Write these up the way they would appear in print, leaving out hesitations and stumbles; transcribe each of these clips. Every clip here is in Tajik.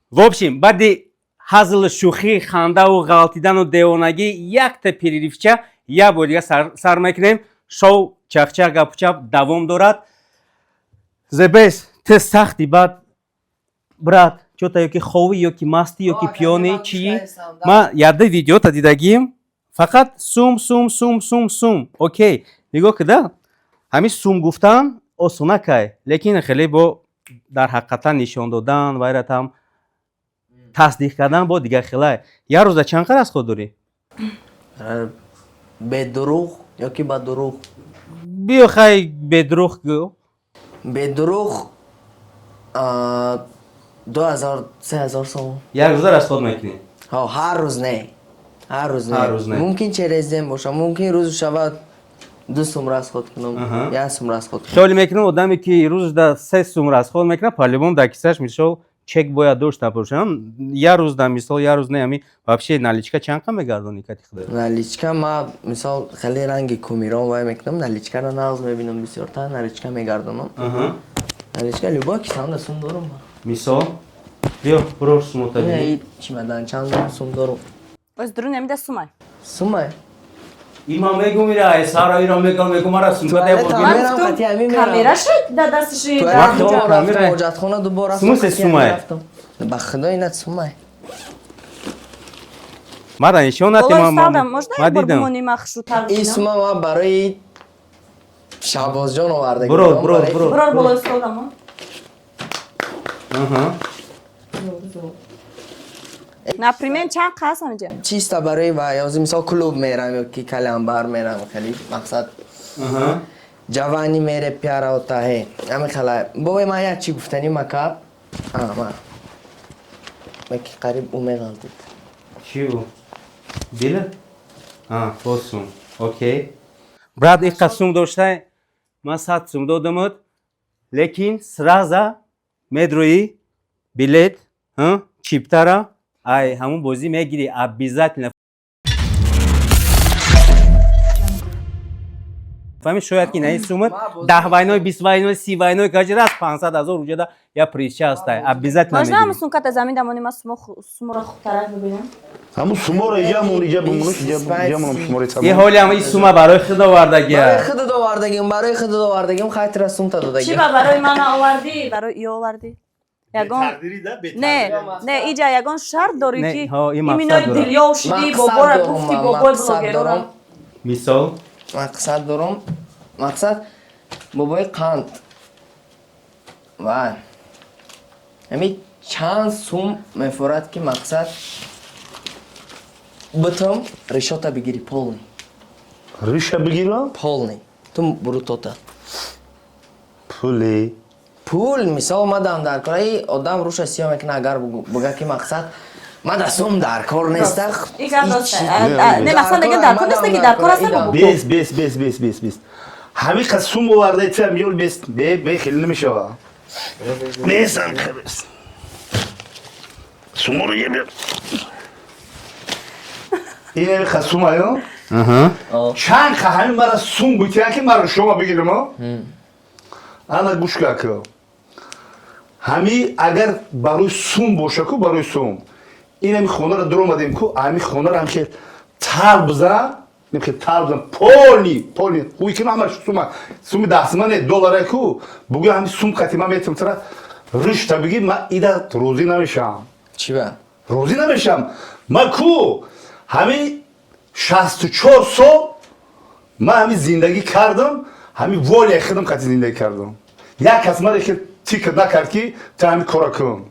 В общем, баъди ҳазлу шӯхӣ, хандаву ғалтидану девонагӣ якта перерыв ча як бор дига сар мекунем. Шоу «Чахчах гапучап» давом дорад. Зебес, те сахти баъд, брат, чё-то ёки ховӣ, ёки мастӣ, ёки пьяный, чӣ? Ман яда видеота дидагим, фақат сум, сум, сум, сум, сум. Окей, нигоҳ кида, ҳамин сум гуфтан осонакай, лекин хеле бо дар ҳақиқатан нишон додан, вайратам тасдиқ кардан бо дигар хелай. Як рӯза чанд қадр аз худ дорӣ? Бедурӯғ ё ки ба дурӯғ? Биё, хай, бедурӯғ гӯ. Бедурӯғ, 2000, 3000 сомон. Як рӯза расход мекунӣ? Ҳо, ҳар рӯз не, ҳар рӯз не. Ҳар рӯз не. Мумкин через день боша, мумкин рӯзу шавад 2 сум расход кунам, 1 сум расход кунам. Хиёле мекунам, одаме ки рӯзда 3 сум расход мекунад, по-любому дар кисаш, мисол, чек бояд дошта бошам. Як рӯз да, мисол, як рӯз не, ами вообще наличка чанд қа мегардонӣ кати худо? Наличка ма, мисол, хеле ранги кумирон вай мекунам, наличка ро нағз мебинам, бисёртар наличка мегардонам. Наличка любой кисамда сум дорум. Мисол, биё, буро, сумота бини. Ина, чимадан чанд сум дорум. Оз дурун намида сумай. Сумай. Има мегум, ира сара, ира мегум, мегум, мара сумка. Туалет де. ам мерам, қати ҳамин мерам. Камераши да дасташи. Туалет Вақт дубор камера. рафтам, ҳоҷатхона дубор рафтам. Смысле Қати ҳамин сумай? рафтам. Ба худо, ина сумай. Мара нишон нати. Болои столдам можно ма як бор дидам. бимонӣ, ма хушрӯтар Ин бинам? сума ма барои Шаҳбозҷон оварда. Бро, бро, бро. Бирор, болои столдам. Аҳа. Например, чанд қас ҳамиҷа? Чиста барои ва ёзи, мисол, клуб мерам ё ки калямбар мерам, хеле мақсад ҷавани мере пяра отаҳе ҳами хела. Бобои ман як чӣ гуфтанӣ макаб ма ки қариб ӯ меғалтид. Чӣ ӯ? Дила? А, боз сум. Окей. Брат, иққа сум доштай, ман 100 сум додамуд, лекин сразу медроӣ, билет, чиптара ай ҳамун бозӣ мегирӣ обязательно. Фаҳми, шояд ки на ин сумат 10 вайной, 20 вайной, 30 вайной кажи раз 500 000 уҷада я призча ҳастай. Обязательно Можно ҳамун мегирӣ. сумката замин дамонӣ, ма суморо хубтарак бибинам? Ҳамун суморо иҷа мон, иҷа бимонаш, иҷа монам суморо. И ҳолиам ин сума барои худ овардагия. Барои худат овардагим, барои худат овардагим, хайтра сумта Чӣ? Додагим. Ба барои ман овардӣ, барои ё овардӣ? Ягон не, иҷа ягон шарт дорӣ Не, ки ҳо, ин мақсад иминои дорад. дилёв шидӣ, Мақсад бобора дорум, гуфтӣ, ман бобои мақсад блогерора. дорум. Мисол? Мақсад дорум, мақсад бобои қанд ва ҳами чанд сум мефорад, ки мақсад битам ришота бигирӣ полный. Риша бигирам? Полный, ту брутота. Пули? Пул, мисол, мадам дар кор и одам руша сиё мекуна, агар буга ки мақсад мада сум дар кор неста. И гап рост. Не, Не, мақсад деген дар кор неста, ки дар кор аста бобо. Бес, бес, бес, бес, бес, бес, ҳамин қад сум оварда тиам ёл, бес, бе, бе, хеле намешава, бесам, бес, суморо ебер, ин ҳамин қад сум аю. Чанд қа ҳамин мара сум бутиян, ки маро шумо бигирам, ана гӯш ка, ҳами агар барои сум боша ку, барои сум ин ҳами хонаро дуромадем ку, ҳами хонаро ҳам хел тар бизан, хел тар бизан, полный, полный хуй кина, ҳамаш сума, суми 10 сума не, доллара ку, бугӯ, ҳами сум қати ман метавонам тара ришта бигир, ман ида розӣ намешавам. Чӣ ба? Розӣ намешавам. Ман ку ҳами 64 сол ман ҳами зиндагӣ кардам, ҳами воля худам қати зиндагӣ кардам, як кас мара хел тикр накард, ки ту ҳами кора кун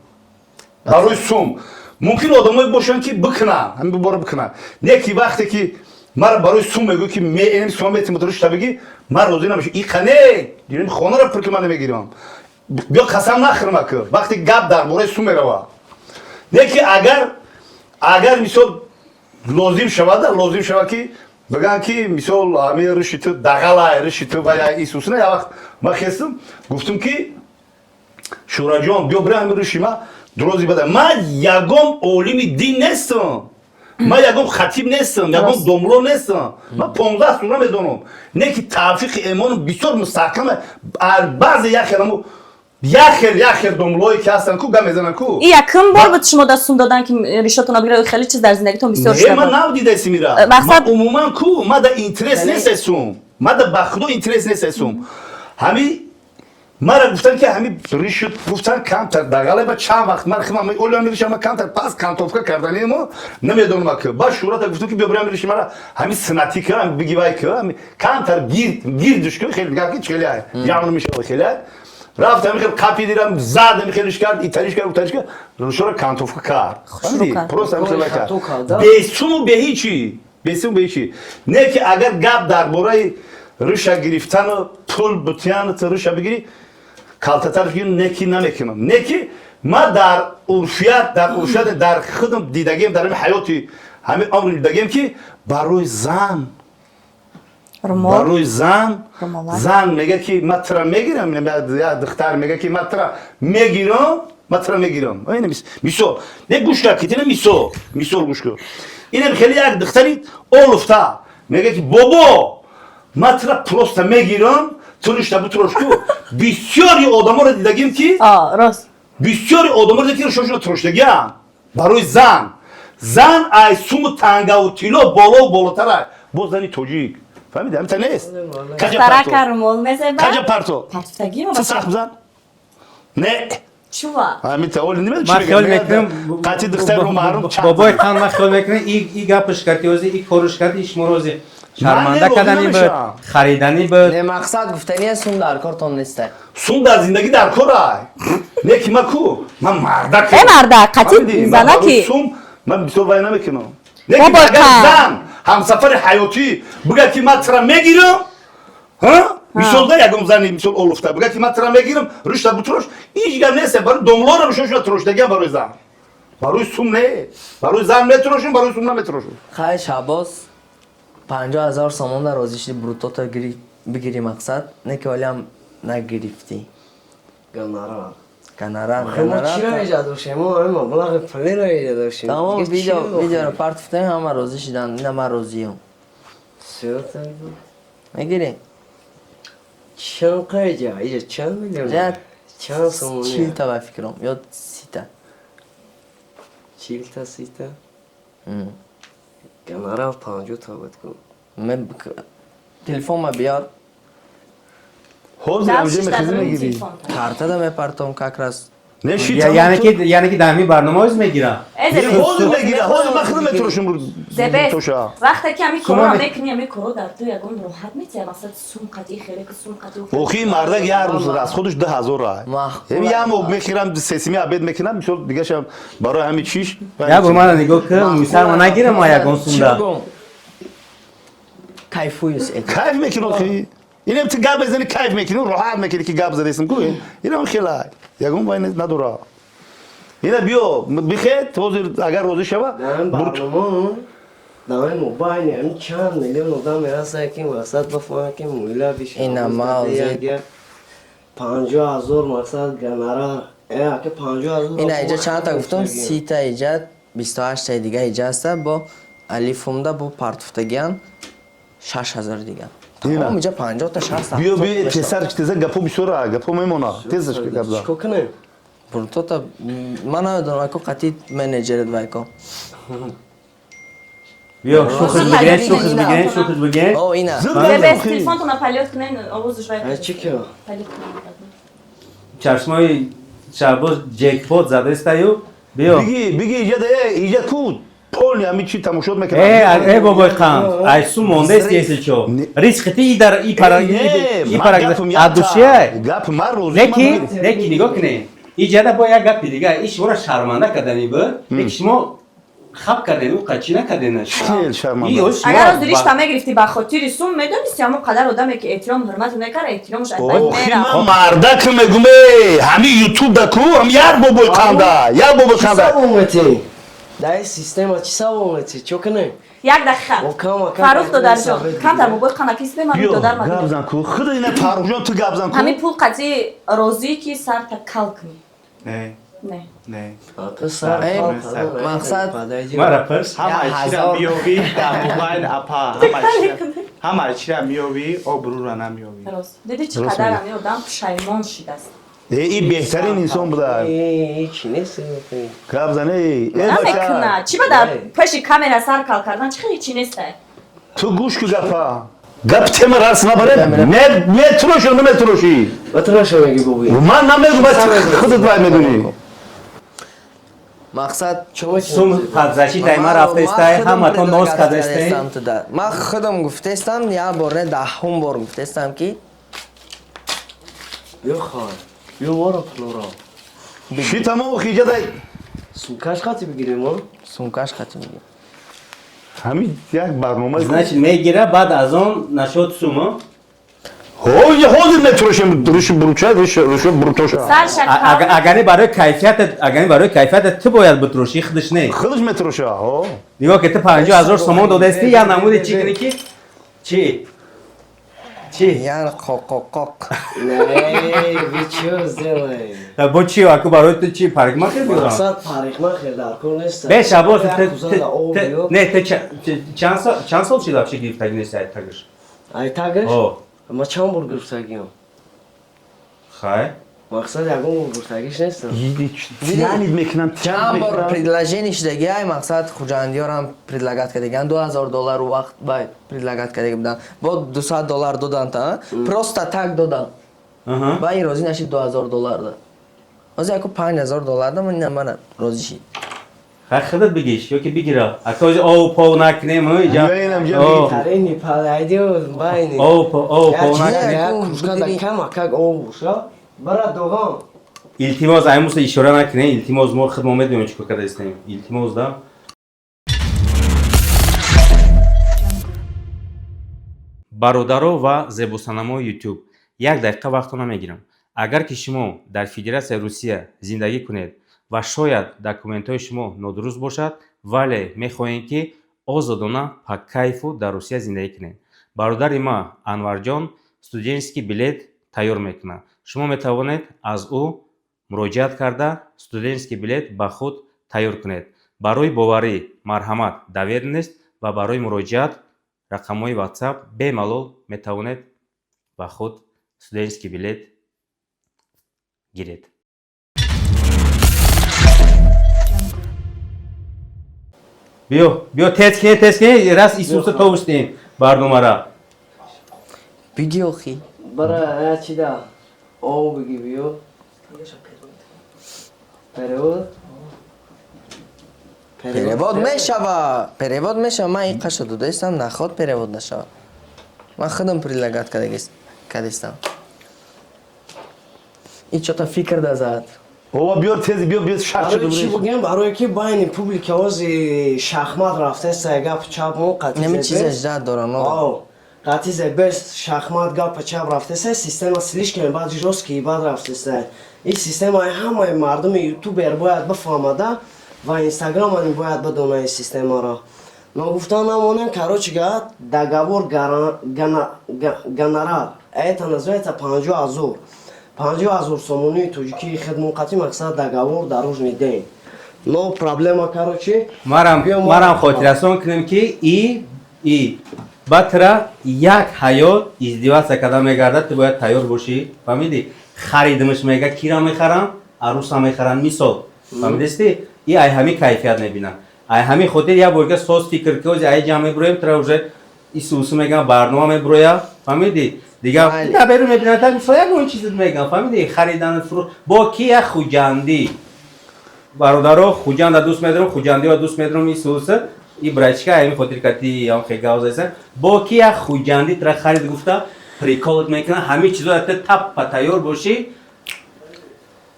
барои сум. Мумкин одамое бошанд, ки бикунанд, ҳами бора бикунанд, не ки вақте ки мара барои сум мегӯ, ки меэнем, сума метим, ришта бигӣ, ман розӣ намешавам. Иқане хонаро пур ки ман намегирам, биё, қасам нахӯрма ку, вақте гап дар бораи сум мерава. Не ки агар мисол лозим шавад, лозим шавад, ки бигӯянд, ки мисол ҳами риши ту дағалай, риши ту ва я исусна. Як вақт ман хестам, гуфтам, ки Шӯраҷон, биё бира, ҳами риши ма дурози бада. Ман ягон олими дин нестам, ман ягон хатиб нестам, ягон домло нестам, ман 15 сура медонам, не ки тавфиқи эмоном бисёр мустаҳкама. Баъзе як хеламу Як хел домлое ки ҳастанд ку, гап мезананд ку. И якум бор буд шумо да сум додан, ки ришотона бигира? Хеле чиз дар зиндагитон бисёр Не, шуда ман буд. нав дидаси мира. Мақсад- Ман умуман ку, ма да интерес нест сум. Ма да ба худо интерес нест сум. Ҳами мара гуфтан, ки ҳами ришут, гуфтан, камтар дағалай ба чанд вақт ман химам олиам ришам, ма камтар пас кантовка кардани мо намедонам ки ба шурата гуфтам, ки биё бирам риши мара ҳами суннатӣ ка, ҳами бигивай ка, ҳами камтар гирд гирдуш ка, хеле дигар ки хеле ай ҷамъ мешава, хеле ай рафт, ҳами хел қапи дирам зад, ҳами хелиш кард, италиш кард, уталиш кард, ришора кантовка кард. Хушрӯ Фаҳмидӣ? кард. Просто ҳами хел кард. Хато кард, да? Бесуму беҳичи, бесуму беҳичи. Не ки агар гап дар бораи риша гирифтану пул бутияну ту риша бигирӣ, калтатарш гир, не ки намекунам. Не ки ма дар урфият, дар худам дидагем, дар ҳами ҳаёти ҳами умри дидагем, ки барои зан Румол. барои зан Румолак. Зан мега, ки ма тура мегирам, як духтар мега, ки ма тура мегирам, ма тура мегирам. Ина мисол, не, гӯш кар, ки ина мисол, гӯш кун. Инам хеле як духтари олуфта мега, ки бобо, ма тура просто мегирам, ту ришта бутурош ку. Бисёри одаморо дидагим, ки А, рост. бисёри одаморо дидагим, ки ришошона туроштагиам барои зан. Зан ай суму тангаву тилло болову болотара, боз зани тоҷик, фаҳмиди, ҳамита нест. Каҷа парто? Духтарака румол мезеба. Каҷа парто? Партуфтагӣ Ту сахт бизан, не. Чува? Ҳамита оли намедонам. Ман хиёл мекунам, Қатъи духтари маҳрум чанд. бобои қан, ман хиёл мекунам, и гапаш карди, ози и корш карди, шуморо ози шарманда Ман не, кардани розӣ буд, намешавам. хариданӣ буд. Не, мақсад гуфтани сум дар кортон неста. Сум дар зиндагӣ дар кор ай, не ки ма ку, ман мардак. Э, мардак, қатъи Фаҳмидӣ? Ман занаки. барои сум ман бисёр вай намекунам. Не ки Бобои агар қан. зан ҳамсафари ҳаётӣ бигӯяд, ки ман тура мегирам, ҳа, мисол да, ягон зани мисол олуфта бигӯяд, ки ман тура мегирам, ришта бутурош, ҳеҷ гап нест. Барои домлора ришошона туроштагиам барои зан, барои сум не. Барои зан метурошем, барои сум наметурошем. Хай, Шабоз, 50 000 сомон дар розӣ шуди брутото бигирӣ, мақсад не ки ҳолиам нагирифтӣ. Гонорар. Гонорар. Мо чиро Гонорар. иҷа доштем? Мо ҳамин маблағи пулиро иҷа доштем. Тамом. Дига Видео чиро видеоро бохӯрем? партуфтем, ҳама розӣ шуданд, ина ман розиюм. Всё, тогда. Мегирӣ? Чанд қайҷа? Иҷа чанд миллион? Ҷа Чанд сомонӣ? 40 та ба фикрам ё 30 та. 40 та, 30 та? Гонорар 50 та буд кун. Телефон ма биёр. Ҳозир ҳамҷа мехезӣ, мегирӣ. Картада мепартом как раз. Не ши. Яъне ки дар ҳамин барнома оз мегирам. Ҳозир мегира, ҳозир ман худам метурошам. Зебе, тоша. вақте ки ҳамин Сума корро мекунӣ, ҳамин корро дар ту ягон роҳат метиҳад, масалан, сум қатъи хеле ки сум қатъи. Охи, мардак як рӯз аз худаш 2000 рай. Маъқул. Яъне як моҳ мехӯрам, сесими обед мекунам, мисол, дигашам барои ҳами чиш. Як бор мана нигоҳ кун, мӯйсар ма нагирам, ма ягон сумда. Чӣ гум? Кайфуюс это. Кайф мекунӣ, охи. Инам ту гап мезанӣ, кайф мекунӣ, роҳат мекунӣ, ки гап задесим ку. Инам хела. Ягон вай надора. Ина биё, бихед, ҳозир агар розӣ шава, Дар ин барнома, дар ин мобайни ҳамин чанд миллион одам мерасад, ки мақсад бафаҳмад, ки муила бишавад. Ина ма Як 50 000 мақсад гонорар. Э, ака, 50 000. Ина иҷа чандта гуфтам? 30 та иҷа, 28 таи дига иҷа аста, бо алифумда, бо партуфтагиан 6000 дига. Тамом, иҷа 50 та, 60. Биё, биё, тезтар, теза, гапо бисёра, гапо мемона. Тезаш гап зан. Чикор кунем? Брутота ман намедонам, ако қатъи менеҷерет вайко. Биё, шухиш бигирен, шухиш бигирен, шухиш бигирен. О, ина. Зебе, телефонтона полёт кунен, овозаш вай. Ай, чӣ ки? Полёт кунен. Чашмои Шаҳбоз ҷекпот задестаю. Биё. Биги, биги, иҷа да, иҷа ку полни ҳами чи тамошот мекунам. Э, э, бобои қанд, айсу мондест, если чо. Ризқи ти и дар и пара и пара адушия. Гап ман розӣ. Неки, неки, нигоҳ кунед. Иҷада бо як гапи дига, и шуморо шарманда кардани буд. Неки шумо хаб карден, ӯ қачи накарден. Хел шарманда. Агар оз ришта мегирифтӣ ба хотири сум, медонисти, ҳамон қадар одаме ки эҳтиром ҳурмат мекард, эҳтиромаш аз байн Охи, мерафт. ман мардак мегум, э, ҳами ютуб да ку, ҳам як бобои қанда, як бобои қанда. Савол метӣ? Дар ин система чӣ савол метӣ? Чо кунем? Як дақиқа. О, кам, кам, Фаррух додарҷон, совет. камтар бобои қанакист бе, ман Биё, додар ма. гап зан ку. Худа ина Фаррухҷон, ту гап зан ку. Ҳамин пул қатъи розӣ, ки сарта кал кунӣ? Не, Не. не. Ака, сар Эй, кал кардам, мақсад- подойди. Мара пурс. Ҳамаи Я чира ҳазор. миёвӣ дар мобайл, апа, ҳамаи чира миёвӣ, обрӯра намеёвӣ. Рост. Диди, чӣ қадар ҳамин одам пушаймон шидааст. И беҳтарин инсон буда. Ҳечи нест. Гап зане, э бача. Намекуна. Чӣ ба дар пеши камера сар кал кардан чӣ хеле чӣ нестай? Ту гӯш ку гапа. Гап тема рас набаре. Не, метроши, наметроши. Батраша меги бобои. Ман намегум, баъд худат баъд медонӣ. Мақсад Сум подзащитаи ма рафтестай, ҳаматон ноз кардестай. Ман худам гуфтестам, як бор не, даҳум бор гуфтестам, ки Биё хай. Биё вора пулора. Чӣ тамом хиҷа дай. Сумкаш хати бигирем, о? Сумкаш хати бигирем. Ҳамин як барнома. Значит, мегира, баъд аз он нашод сумо. Ҳоҷи ҳозир метрошем, руши бруча, руши руши брутоша. Сарша кал. Агари барои кайфият, агари барои кайфият ту бояд битрошӣ, худаш не. Худаш метроша, ҳо. Нигоҳ ки ту 50 000 сомон додаисти, як намуди чӣ кунӣ ки чӣ? Чӣ? Яъне қоқ-қоқ-қоқ. Не, вы чё сделаем? Бо чӣ аку барои ту чӣ парикмахер биёрам? Мақсад парикмахер дар кор нест. Беша боз Як кузада об биё. Не, ту чанд сол шид вообще гирифтагӣ нести ай тагиш? Ай тагаш? О. Ма чанд бор гирифтагиам? Хай. Мақсад ягон бор гирифтагиш нестам. Тянид мекунам, Чанд бор предложение шидаги, ай мақсад хуҷандиёрам предлагать кардагиан 2000 доллар у вақт бай предлагать кардаги будан. Бо 200 доллар додан та, просто так додан. Ба ин розӣ нашид 2000 доллар да. Ҳозир яку 5000 доллар да ман мана розӣ шид. Хай, худат бигиш ёки бигира. Ака ози ов пов накунем, иҷа. Биёинам, ҷа. О, Тарини падайдио байни. Ов пов накунем. Як кружка да кама как об боша. Бара догон. Илтимос, ай муса ишора накунем, илтимос, мо худ мо медонем чӣ кор карда истем. Илтимос да. Бародаро ва зебосанамои YouTube, як дақиқа вақтро намегирам. Агар ки шумо дар Федератсияи Русия зиндагӣ кунед ва шояд документҳои шумо нодуруст бошад, вале мехоҳем, ки озодона по кайфу дар Русия зиндагӣ кунед, бародари ма Анварҷон студенческий билет тайёр мекунад. Шумо метавонед аз ӯ муроҷиат карда, студенческий билет ба худ тайёр кунед. Барои боварӣ, марҳамат, доверенность ва барои муроҷиат рақамҳои WhatsApp. Бемалол метавонед ба худ студенческий билет гиред. Биё, биё, тез кине, тез кине, раз исуса тобустем барномара. Биги охи. Бара я чи да? Об биги биё. Перевод? Перевод мешава. Перевод мешава. Ман ин қаша додаистам, наход перевод нашава. Ман худам предлагать кардистам. И чё-то фикр да зад. Ова биёр тез, биё, биё, шарт шуд. Барои чӣ бигем? Барое ки байни публика ози шахмат рафтеста, гап чап мо қатӣ Неми зебе. чизе ждать дорам. Ав, қатӣ зебе шахмат гапа чап рафтеста, система слишком баъд жёсткий баъд рафтеста. Ин система ҳамаи мардуми ютубер бояд бифаҳмада ва инстаграмани бояд бидона ин системаро. Ногуфта намонем, короче говоря, договор гонорар это называется 50 000, 50 000 сомонии тоҷикии хидмуқати. Мақсад договор дорожный день, но проблема, короче. Марам Биё, марам хотиррасон кунем, ки и батра як ҳаёт издеваться карда мегардад. Ту бояд тайёр бошӣ, фаҳмидӣ? Харидимиш, мега, кира мехарам, аруса мехарам, мисол, фаҳмидисти? И ай ҳами кайфият мебинам, ай ҳами хотир як борга соз фикр ки ози ай ҷамъ мебуроем, тра уже исусу мегам, барнома мебуроя, фаҳмидӣ? Дигар Бале. наберу мебинам, та мисол ягон чиз мегам, фаҳмидӣ? Харидан, фурӯш бо ки як хуҷандӣ. Бародаро, Хуҷанда дӯст медорам, хуҷандиро дӯст медорам. Исуса и брачка ами хотир кати ям хегавзайса бо ки як хуҷандӣ тра харид гуфта прикол ат мекунад. Ҳамин чизо та таппа тайёр бошӣ.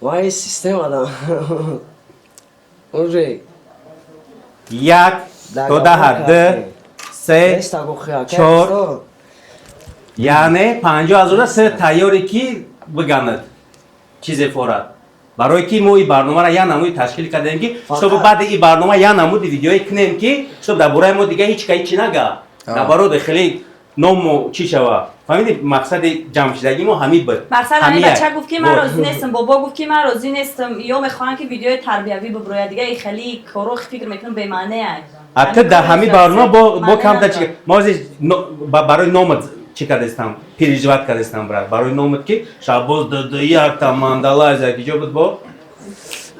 Вай, система да уже. Як то даҳа, ду, се, чор, яъне 50 000 се тайёре ки биганад чизе форад. Барое ки мо и барномаро як намуди ташкил кардем, ки чтобы баъди и барнома як намуди видеое кунем, ки чтоб дар бораи мо дига ҳеч ка ҳичи нага, наоборот, хеле ному чӣ шава, фаҳмиди? Мақсади ҷамъшудагии мо ҳамин буд. Мақсад ҳамин. Ҳамин Бача як. гуфт, ки ман Вот. розӣ нестам, бобо гуфт, ки ман розӣ нестам. Ё мехоҳам, ки видеои тарбиявӣ бибурояд, дига и хеле коро фикр мекунам бемаънеа. А ту дар ҳамин барнома бо камта чи мо ҳозир барои номат. чӣ кардестам, переживать кардестам, брат, барои номат, ки Шаҳбоз ДД якта Мандалайзия, ки ҷо буд бо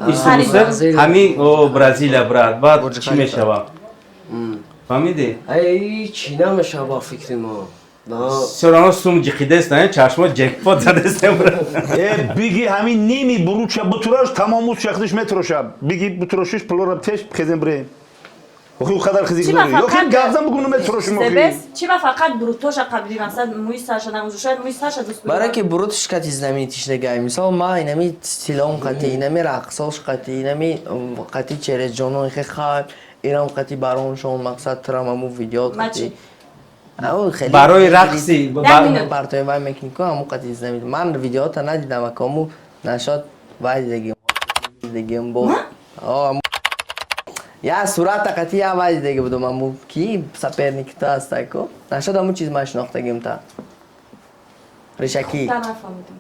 Исуса. Бразилия. Ҳамин о Бразилия, брат, баъд Бурҷ чӣ Халифа. мешава, фаҳмидӣ? Ай, чӣ намешава ба фикри мо. Да. Всё равно сум ҷиқидестан, чашмо джекпот задестем, брат. Э, биги ҳамин ними буруча бутураш, тамом шахтиш метроша. Биги бутурошиш, пулора теш хезем бирем. Охи қадар хизик Чӣ дорӣ. ба Охи фақат гавзам бугуну метрошим охи. Себес, чӣ ба фақат брутоша қабли, масалан, мӯи сарша нагузо, шояд мӯи сарша дӯст Барое ки брутш қати знаменитиш дагай. Мисол, ма инами стилом қати, инами рақсош қати, инами қати через ҷонон хе хай, инам қати бароншон, мақсад трам аму видео Ма қати. чӣ? Ау, хеле Барои рақси Як минут. Партои вай мекунӣ ку, аму қати знаменит. Ман видеота надидам, акому нашод вай дидагим. Дидагим бо. О, я сурата қати я вай дидаги будум, аму ки соперник та ҳастай ку. Нашод аму чиз ман шинохтагим та. Ришакӣ. Та нафаҳмидам.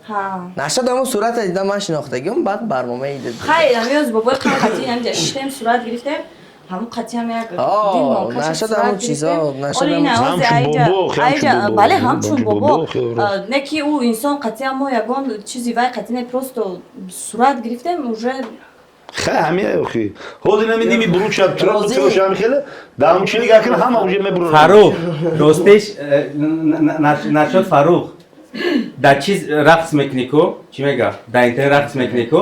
Ҳа. Нашод аму сурата дидам, ман шинохтагим, баъд барномаи дид. Хайр, амиёз бобои қам қати ҳамҷа шиштем, сурат гирифтем. Ҳамун қати ҳам як О, дил монкаша нашод сурат ҳамун чизо, гирифтем. нашод Оли ина ҳамун ози Ҳамчун айҷа, бобо, ҳамчун айҷа, бобо. бале, ҳамчун Ҳамчун бобо. бобо, хеле рост. А, не ки ӯ инсон қати ҳам мо ягон чизи вай қати не, просто сурат гирифтем уже. Хай, ҳами охи. Ҳозир нами ними буруча Розӣ. троша ҳами хеле. Дам чи нигоҳ кун, ҳама уже мебурад. Фарух, ростиш, нашод Фарух дар чиз рақс мекунӣ ку, чӣ мега, дар интернет рақс мекунӣ ку,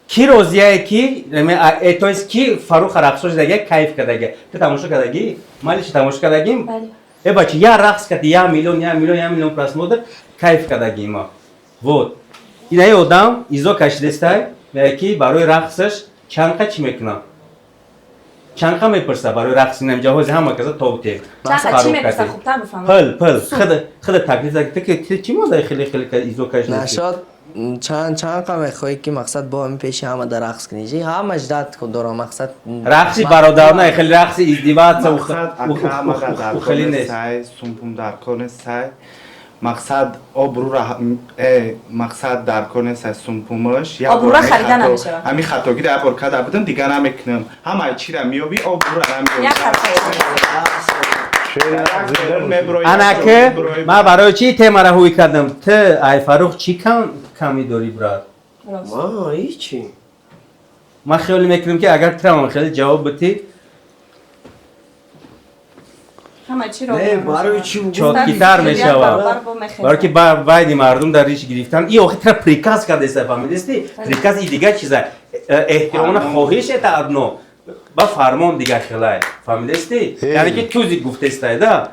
ки розияе ки то есть ки Фаруха рақсош даги кайф кардага, ту тамошо кардагӣ, малиши тамошо кардагим? Бале. Э, бачи, я рақс карди, 1 миллион, 1 миллион, 1 миллион просмотр, кайф кардагӣ ма. Вот инаи одам изо кашидестай, мега ки барои рақсаш чанқа чӣ мекунам, чанқа мепурса барои рақси намҷаҳози ҳама каза топтем. Чанқа чӣ мепурса, хубтар бифаҳмам. Пул, пул, худа худа таклиф зад, ту ки чӣ модаи хеле хеле изо кашидеси? Нашод чанд қа мехоҳӣ, ки мақсад бо ҳамин пеши ҳама дар рақс кунӣ? Ҷи ҳама ждать дорам, мақсад. Рақси бародарона, хеле рақси издеваться. Мақсад ака мага дар хеле нест. Сай сумпум дар кор нестай. Мақсад обрӯра мақсад дар кор нестай сумпумаш. Обрӯра харида намешавад. Ҳамин хатогиро як бор карда будам, дига намекунам. Ҳамаи чира меёбӣ, обрӯра намеёбӣ. Як хато. Анаки ман барои чӣ темара ҳуй кардам? Ту ай Фарух чӣ камӣ дорӣ, брат? Рост. Ма ҳичи. Ман хиёл мекунам, ки агар трам хеле ҷавоб битӣ. Ҳама чиро. Не, барои чӣ бугӯ? Чоткитар мешавад. Барои ки байни мардум дар риш гирифтан и охи тра приказ кардеста, фаҳмидисти? Приказ и дигар чиза, эҳтиромона хоҳиш это одно, ба фармон дигар хелай, фаҳмидисти? Яъне ки тузи гуфтестай да.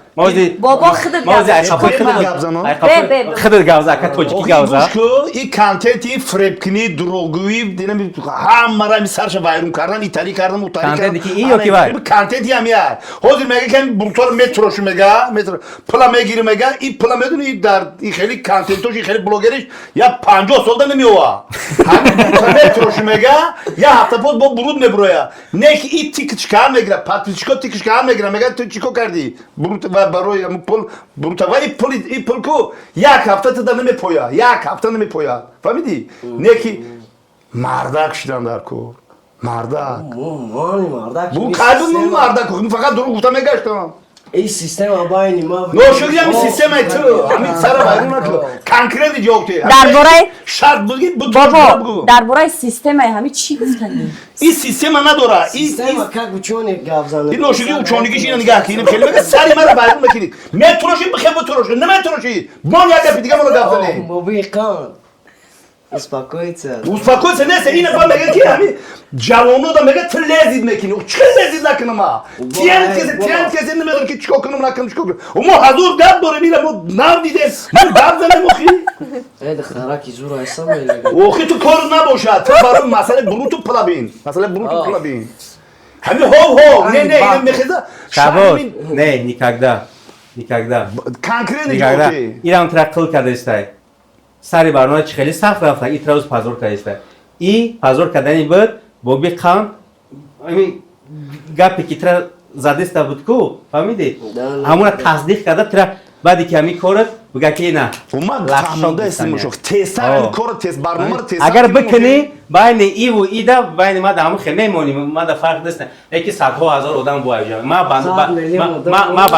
Бобо, худат Ма ози гап ай қафои Чӣ худат гап занам? ай қафои Бе, бе, бе. худат гап за, ака, тоҷикӣ Охи гап за. гӯш ку, и контенти фиребкунӣ, дурӯғгӯӣ, динами ҳамаро ами сарша вайрон кардан, италӣ кардан, уталӣ. Контенти ки и ё ки вай? Контенти ҳами ай. Ҳозир мега ки буртор метрошу, мега, метро пула мегири, мега, и пула медуни, и дар и хеле контентош, и хеле блогериш я 50 сол да намеова. Ҳами бурта метрошу, мега, я ҳафта боз бо буруд мебуроя. Не ки и тикчка мегира, подписчико тикчка мегира, мега ту чико кардӣ? Бурут ва барои ҳамун пул бурута ва и пул, и пул ку як ҳафта туда намепоя, як ҳафта намепоя. Фаҳмидӣ? Не ки мардак шидан дар кор. Мардак. Мани мардак. Бу кайдун мардак, фақат дурӯғ гуфта мегаштам. Ин система байни ма. Ношукри ҳамин системаи ту, ҳамин сара вайрон накун. Конкретно ҷавоб те. Дар бораи шарт буги бу. Бобо, дар бораи системаи ҳами чӣ гуфтанӣ? Ин система надора. Ин Система как учёный гап занад. ин ношукри учёнигиш ина нигаҳ ки, ин хеле мега сари мара вайрон мекунӣ. Метроши, бихе бутроши, наметроши. Мон як гапи дига моро гап занем. Боби қанд. Успокоиться. Успокойся нест, ина ба мега ки ҳами ҷавоно да мега ту лезить мекунӣ. Чӣ лезить накунам ма? Тиен кесе, тиен кесе намедонам ки чикор кунам, накунам, чикор кунам. Мо ҳазор гап дорем, ира мо нав дидем. Мо гап занем охи. Э, духтараки зур айса мелега. Охи ту кор набошад. Ту барои масъалаи буруту пула бин. Масъалаи буруту пула бин. Ҳами ҳов ҳов, не, не, ина мехеза. Шабоз, не, никогда, никогда. Конкретно Никогда. ҷавоб. Ирам тра қил кардестай. Сари барнома чӣ хеле сахт рафта, и тра позор кардестай. И позор кардани буд, боби қанд, ами гапе ки тра задеста буд ку, фаҳмидӣ? Да, да. Ҳамуна тасдиқ карда тра баъде ки ҳами корат буга ки на. Уман Лахшок фаҳмонда гуфтан, истимушок. я. Тезтар О. ҳамин кора тез барномаро тезтар Агар кунем. бикунӣ. Байни иву ида, байни ма да ҳамун хе мемонӣ, ма да фарқ нест, яки садҳо ҳазор одам бо аҷа ма Сад миллион одам. Ма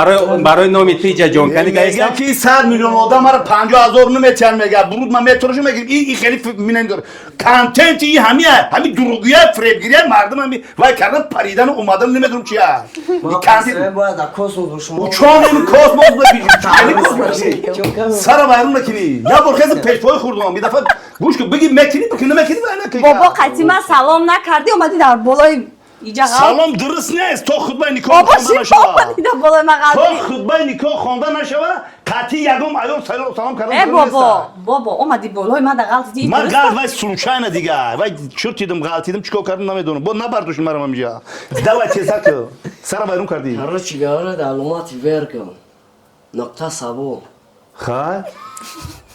барои номи ту иҷа ҷонканӣ Мега гаистам. Ки 100 миллион одам мара 50 000 наметиҳанд, мега буруд ман меторашо мегирим. И хеле минан дор контенти и ҳамия, ҳами дуруғия, фиребгирия, мардум ҳами вай кардан, паридану омадан, намедонам чия. Ман И контент бояд дар космос бошум. Чон ин космос бихели космос сара вайрон накунӣ. Я бор хези пешпои хӯрдам, и дафъа гӯш кун, биги мекунӣ, бикунӣ, намекунӣ, вай накунӣ. Бобо, қатӣ ман салом накардӣ, омадӣ дар болои иҷа ғалт. Салом дуруст нест, то хутбаи никоҳ Бобо, хонда ши нашава. омадӣ дар болои ман То ғалтӣ. хутбаи никоҳ хонда нашава, қатъи ягон аёл салом кардан Э, дуруст бобо, нест. бобо, омадӣ болои ман дар ғалтӣ. Ман ғалт, вай случайно дига, вай чуртидим, ғалтидим, чикор кардам, намедонам. Бо набардошт марам ҳамиҷа. Давай тезак, сара вайрон кардӣ. Короче говоря, дар аломати вергам. Нуқта сабо. Хай,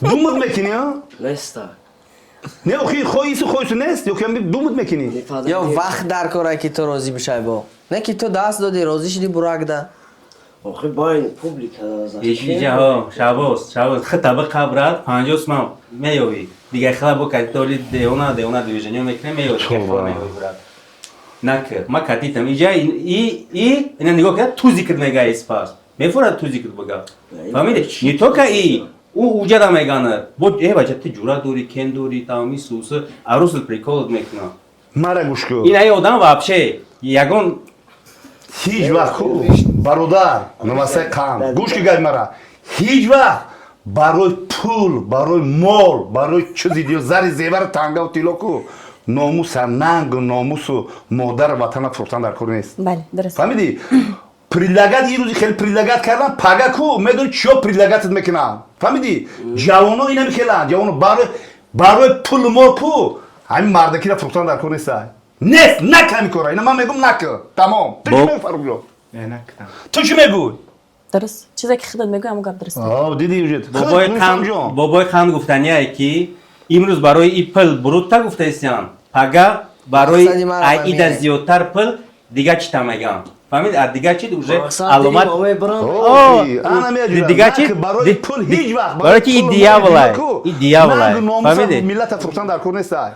думат мекунӣ, а? Неста. Не, охи хоису хоису нест, ё ки думат мекунӣ? Ё вақт дар кора, ки ту розӣ бишай, бо не ки ту даст додӣ, розӣ шудӣ буракда. Охи байн публика. Иҷа ҳо, шабоз, шабоз, хита биқабрат, 50 сумам меёвӣ, дигар хела бо кати девона девона движение мекунем, меёвӣ, дигар хела меёвӣ, брат. Накр ма катитам иҷа и ина нигоҳ кар, ту зикр мега, испас мефурад, ту зикр бага, фаҳмиди? Не только и ӯ уҷара меганад бо э бача, ту ҷура дорӣ, кен дорӣ, тамоми сусы арусл прикол мекунам. Мара гӯш кун. Ин ай одам вообще ягон Ҳеҷ вақт ку, бародар, навасаи қанд, гӯш ки гай мара, ҳеҷ вақт барои пул, барои мол, барои чизи дил, зари зевар, тангаву тилло ку, номуса, нангу номусу модару ватана фурӯхтан дар кор нест. Бале, дуруст. Фаҳмидӣ? Предлагать ин рӯзи хеле предлагать кардан, пага ку медони чиё предлагать мекунанд, фаҳмидӣ? Ҷавоно ина мехеланд, ҷавоно барои пулу мол ку ҳамин мардакиро фурӯхтан дар кор неста, нест. Нака ҳамин кора, ина ман мегӯм, нака, тамом. Ту чӣ мегӯй, Фаррух? Не, накунам. Ту чӣ мегӯй? Дуруст, чизе ки худат мегӯй, ҳамон гап дуруст. Дидӣ уже. Бобои қанд, бобои қанд, гуфтанияе ки имрӯз барои и пул бурутта гуфтаистиям, пага барои Мақсади ман ай ида ҳамине. зиёдтар пул дига чита меган, фаҳмид? А дига чи уже аломат. Дига чи? Барои пул ҳеҷ вақт. Барои ки и дьяволай, и дьяволай, фаҳмиди? Миллата фурӯхтан дар кор неста,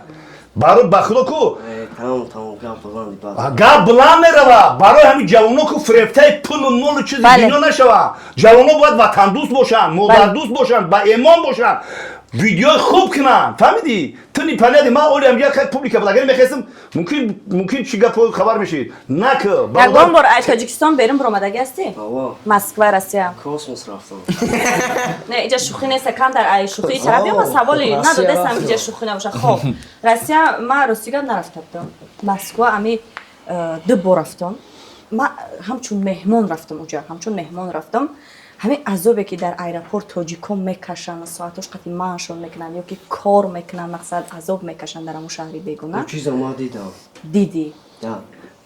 барои ба худо ку. Тамом, тамом, гап баланд бад. Гап баланд мерава. Барои ҳамин ҷавоно ку фирефтаи пулу молу чизи дунё нашаванд. Ҷавоно бояд ватандӯст бошанд, модардӯст бошанд, ба эмон бошанд, видеои хуб кунанд, фаҳмидӣ? Ту непонятно, ман оли ҳамҷа хай публика буд, агар мехестам, мумкин чӣ гапҳо хабар мешид, нак. Ягон бор аз Тоҷикистон берун баромадагӣ ҳастӣ? Ава. Москва, Россия? Космос рафтам. Не, иҷа шӯхӣ нест, камтар ай шӯхӣ тараф ё ма саволи Россия надодестам. рафтам. Иҷа шӯхӣ набоша. Хоб, Россия ма рости гап нарафта будам. Москва ами ду бор рафтам. Ма ҳамчун меҳмон рафтам уҷа, ҳамчун меҳмон рафтам. Ҳамин азобе ки дар аэропорт тоҷикон мекашанд, соатош қати маашон мекунанд ё ки кор мекунанд, мақсад азоб мекашанд дар ҳамун шаҳри бегуна. Чиза ма дидам. Дидӣ? Да.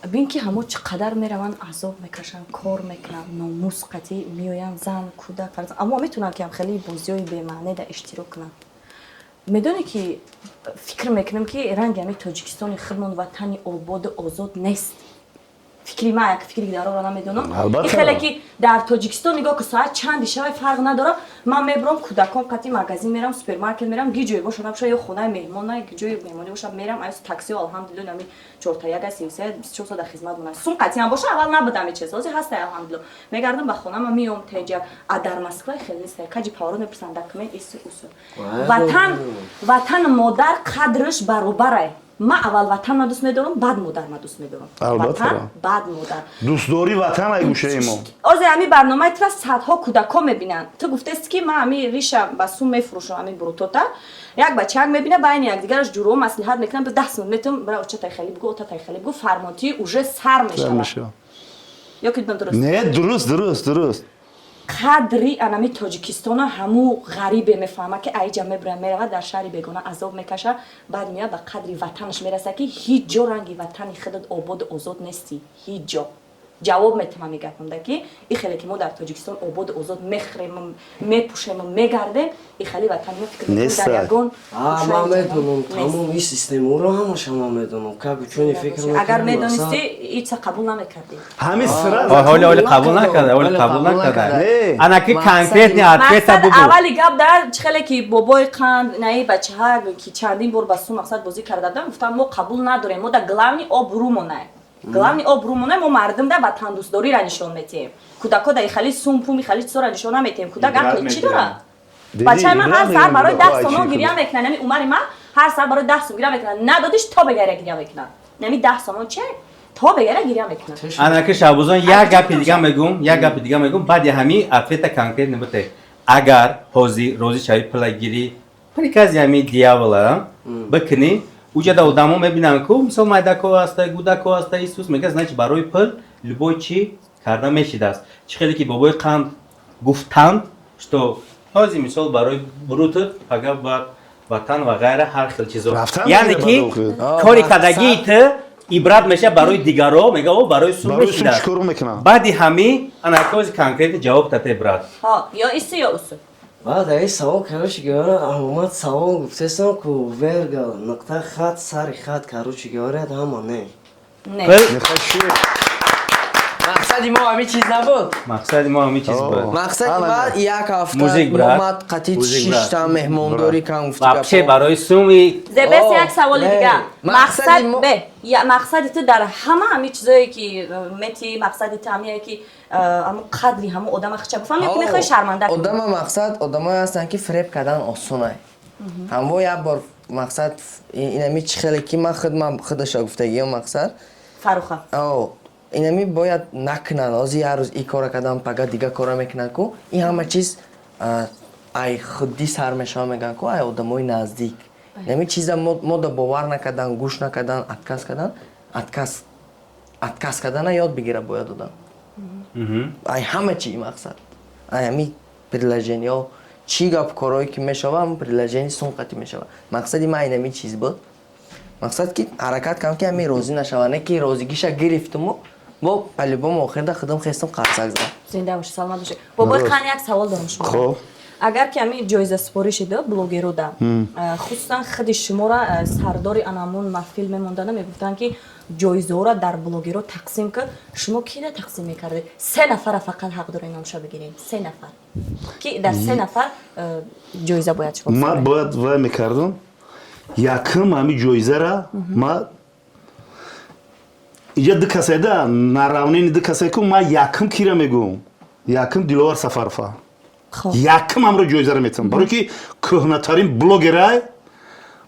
Бин ки ҳамо чӣ қадар мераванд, азоб мекашанд, кор мекунанд, номус қатӣ меоянд, зан, кӯдак, фарзанд, аммо метавонанд ки ҳам хеле бозиҳои бемаъне да иштирок кунанд. Медонӣ ки фикр мекунам, ки ранги ҳамин Тоҷикистони худмон ватани ободу озод нест. Фикри ман, як фикри дароро намедонам. Албатта. Ин хеле ки дар Тоҷикистон нигоҳ ки соат чанди шавай, фарқ надорам, ман мебурам, кӯдакон қати магазин мерам, супермаркет мерам, ги ҷое боша набоша, ё хонаи меҳмон, ҷои меҳмонӣ боша, мерам. Ай таксио, алҳамдулилла, нами чорта як аст, 33 24 соат дар хизмат монам. Сум қатиам боша, аввал набудам ин чиз, ҳозир ҳастай, алҳамдулилла. Мегардам, ба хонама меом теҷа. А дар Москва хеле нестай, каҷи поворот мепурсанд, документ, ису усу. Ватан, ватан, модар қадрш баробарай. Ман аввал ватанма дӯст медорам, баъд модарма дӯст медорам. Албатта. Ватан, баъд модар. Дӯстдории ватан ай гӯшаи мо. Ҳозир ҳамин барномаи тура садҳо кӯдакҳо мебинанд. Ту гуфтаисти, ки ман ҳамин риша ба сум мефурӯшам. Ҳамин брутота як бачаак мебина, байни якдигараш ҷуро маслиҳат мекунанд: 10 сум метавон, бара оча тайхалӣ бугӯ, ота тайхалӣ бугӯ. Фармонтӣ уже сар мешавад ё ки дуруст? Не, дуруст, дуруст, дуруст. Қадри анами Тоҷикистона ҳаму ғарибе мефаҳма, ки аиҷа мебурад, меравад, дар шаҳри бегона азоб мекаша, баъд меояд, ба қадри ватанаш мераса, ки ҳеҷ ҷо ранги ватани худат ободу озод нестӣ, ҳеҷ ҷо. Ҷавоб метавам мегапамда, ки и хеле ки мо дар Тоҷикистон ободу озод мехӯрему мепӯшему мегардем, и хеле ватани мо, фикр мекунам, дар ягон Ман медонам, тамом ин системаро ҳамаша ман медонам, как учёный фикр. Агар медонистӣ, ица қабул намекардӣ. Ҳамин сира. Ҳоли ҳоли қабул накарда, ҳоли қабул накарда. Анаки конкретный ответ а бугу. Аввали гап дар чӣ хеле ки бобои қанд, наи бачаҳа ки чандин бор ба сум мақсад бозӣ карда будам, гуфтам, мо қабул надорем, мо да главный обрӯмонай, главный обрӯмонай, мо мардум да ватандӯстдориро нишон метиҳем, кӯдако да ихали сум пум, ихали чизоро нишон наметиҳем. Кӯдак ақли чӣ дорад? Бачаи ман ҳар саҳар барои 10 сомон гиря мекунад. Нами умари ман ҳар саҳар барои 10 сом гиря мекунад. Надодиш, то бегаря гиря мекунад. Нами 10 сомон че, то бегаря гиря мекунад. Анаки Шаҳбозон, як гапи дига мегум, як гапи дига мегум. Баъди ҳами ответ а конкретно бите. Агар ҳозир розӣ шавӣ, пулагирӣ, прикази ҳами дьявола бикунӣ, уҷада одамо мебинанд ку, мисол, майдако аста, гудако аста, Исус мега, значит, барои пул любой чӣ карда мешидааст. Чӣ хеле ки бобои қанд гуфтанд, что ҳозир, мисол, барои брутр пага бояд ватан ва ғайра, ҳар хел чизо, яъне ки кори кардагии ту ибрат меша барои дигаро, мега, о, барои сум мешидааст. Баъди ҳами анаки конкретно ҷавоб тате, брат. Ё ису, ё усу. Баъд аи савол, короче говоря, омад савол, гуфтесам ку верга нуқта хат сари хат, короче говоря, ҳама не. Мақсади мо ҳамин чиз набуд. Мақсади мо ҳамин чиз буд. Мақсади ма як ҳафта Мужик, брат. омад қатъи шишта меҳмондорӣ кан, гуфти. Вообще барои суми. Зебес, як саволи дига. Мақсад бе мақсади ту дар ҳама ҳамин чизое ки мети, мақсади ту ҳамие ки ҳамун қадри ҳамун одама хича бифаҳм ё ки мехоҳӣ шарманда кунӣ? Одама мақсад, одамое ҳастанд, ки фиреб кардан осонай. Ҳамво як бор мақсад инами чӣ хеле ки ман худ ман худаша гуфтагиё мақсад. Фаруха. Инами бояд накунанд. Ҳозир як рӯз ин кора кардам, пага дига кора мекунанд ку. Ин ҳама чиз ай худдӣ сар мешава, мегӯянд ку, ай одамои наздик. Инами чиза мо да бовар накардан, гӯш накардан, отказ кардан, отказ кардана ёд бигира бояд одам. Ай ҳама чи мақсад, ай ҳами предложениҳо, чӣ гап, корҳое ки мешава, ҳамн предложение сунқати мешава. Мақсади ман инами чиз буд. Мақсад ки ҳаракат кардам, ки ҳамин розӣ нашава, не ки розигиша гирифтуму бо по-любому охирда худам хестам, қарсак задам. Зинда бошӣ, саломат бошӣ. Бобои қан, як савол дорам шумо. Хоб. Агар ки ҳамин ҷоизасупоришида блогеруда, хусусан худи шуморо сардори анамун маҳфил мемондана, мегуфтанд, ки ҷоизаҳоро дар блогеро тақсим кар, шумо кида тақсим мекардед? Се нафара фақат ҳақ доред номша бигирем, се нафар, ки дар се нафар ҷоиза бояд шумо. Ман бояд вай мекардам, якум ҳами ҷоизара ма иҷа ду касайда наравнени ду касай ку, ман якум кира мегӯм? Якум Диловар Сафарова. Якум ҳамро ҷоизаро метавам, барое ки кӯҳнатарин блогерай.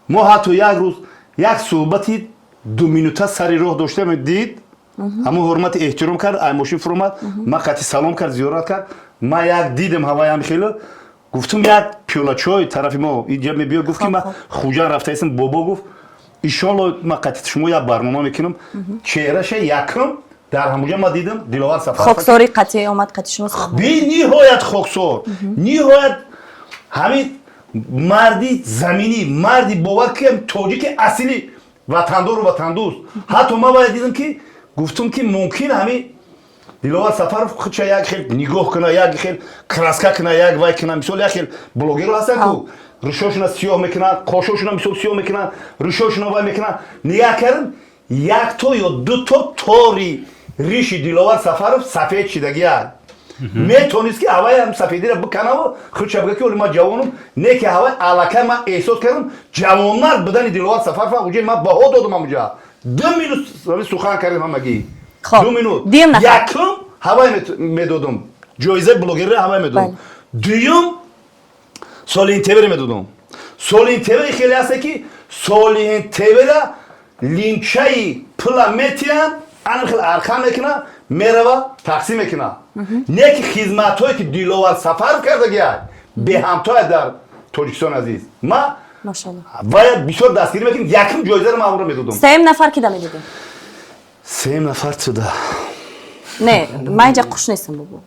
Мо ҳатто як рӯз як суҳбати 2 минута сари роҳ доштем, дид, ҳамун ҳурмати эҳтиром кард, ай мошин фуромад, ман қати салом кард, зиёрат кард. Ман як дидем ҳаваям, хеле гуфтум, як пиёла чой тарафи мо иҷа мебиё. Гуфт, ки ман Хуҷанд рафтаистам, бобо, гуфт, иншоалло ман қати шумо як барнома мекунам. Чеҳраша якум дар ҳамуҷа ман дидам, Диловар Сафаров. Хоксори қатъи омад қати шумо. Бениҳоят хоксор, ниҳоят ҳамин марди заминӣ, марди, бовар ки, тоҷики асили, ватандору ватандӯст. Ҳатто ман бояд дидам, ки гуфтум, ки мумкин ҳамин Диловар Сафаров худша як хел нигоҳ куна, як хел краска куна, як вай куна. Мисол, як хел блогеро ҳастанд ку, ришошуна сиёҳ мекунанд, қошошуна, мисол, сиёҳ мекунанд, ришошуна вай мекунанд. Нигаҳ кардам, якто ё дуто тори риши Диловар Сафаров сафед шидагия. Метонист, ки ҳаваи ҳам сафедиро биканаву худша бига, ки оли ман ҷавонум. Не, ки ҳаваи аллакай ман эҳсос кардам ҷавонмард будани Диловар Сафаров. Уҷа ман баҳо додам, ҳамуҷа 2 минут сухан кардем ҳамагӣ, 2 минут. Якум ҳавай медодум ҷоизаи блогерро, ҳавай медодум. Дуюм Солин ТВ медодум. Солин ТВ хеле ҳасте, ки Солин ТВра линчаи пула метиҳанд, ана хел арқан мекуна, мерава, тақсим мекуна. Не ки хизматҳое, ки Диловар Сафаров кардагиай, беҳамтоя дар Тоҷикистон азиз. Ма вая бисёр дастгирӣ мекунем. Якум ҷоизаро ман амро медодум. Сеюм нафар ки да медодем? Сеюм нафар туда. Не, ман инҷа қуш нестам, бобо.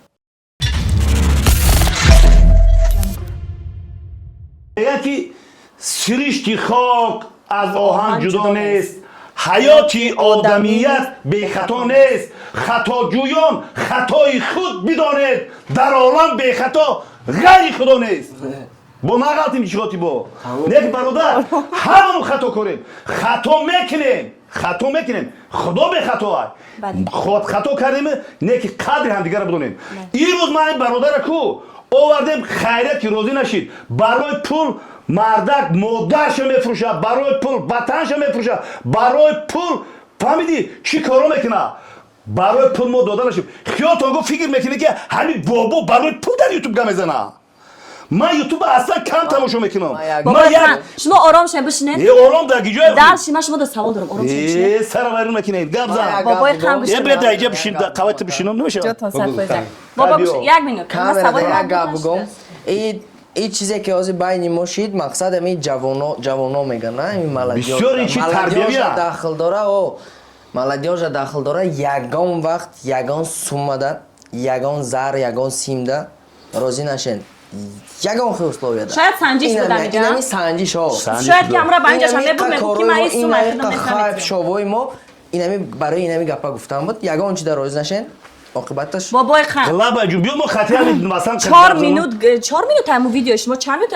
Мегӯянд, ки сиришти хок аз оҳан ҷудо нест, ҳаёти одамият бехато нест. Хатоҷӯён, хатои худ бидонед, дар олам бехато ғайри Худо нест. Бо нағалтим чиқоти бо нек, бародар, ҳамамо хато корем, хато мекунем, хато мекунем, Худо бехато ай. Хато кардем, не ки қадри ҳамдигарро бидонем. Имрӯз ман ин бародара ку овардем, хайрият ки розӣ нашид. Барои пул мардак модарша мефурӯшад, барои пул ватанша мефурӯшад, барои пул, фаҳмидӣ, чӣ коро мекунад. Барои пул мо дода нашид. Хиёлтон гуфт, фикр мекунед, ки ҳамин бобо барои пул дар Ютуб гап мезанад. Ман Ютуба аслан кам тамошо мекунам. Ман як, шумо ором шавед, бишинед. Е, ором дар гиҷоя. Дальше ман шумо да савол дорам, ором шавед, бишинед. Е, сара вайрон накунед, гап зан. Бобои қам, гӯш. Е, бия, дар иҷа бишин, қавати бишинам намешавад. Ҷотон сад фоиза. Бобо, Биё. гӯш, як минут, ман Камера саволи да ман як гап бугом. нашудааст. И чизе ки ҳозир байни мо шид, мақсад ами ҷавоно, ҷавоно меган, на ами молодёж. Бисёр ин чи тарбиявия. Дахл дора, о молодёжа дахл дора. Ягон вақт ягон суммада, ягон зар, ягон симда розӣ нашен, ягон хел условияда. Шояд санҷиш Инами- будам иҷа. Инами санҷиш, о. Санҷиш. Шояд ки амра ба инҷаша Инами мебуд, мегуфт, ки ман ин сума худам хайп метавонам. шовои мо инами барои инами гапа гуфтан буд. Ягон чи да розӣ нашен, оқибаташ. Бобои хан. Лаба ҷун, биё, мо хати ҳамин масалан 4 минут, 4 минут ҳамун видеои шумо чанд минут?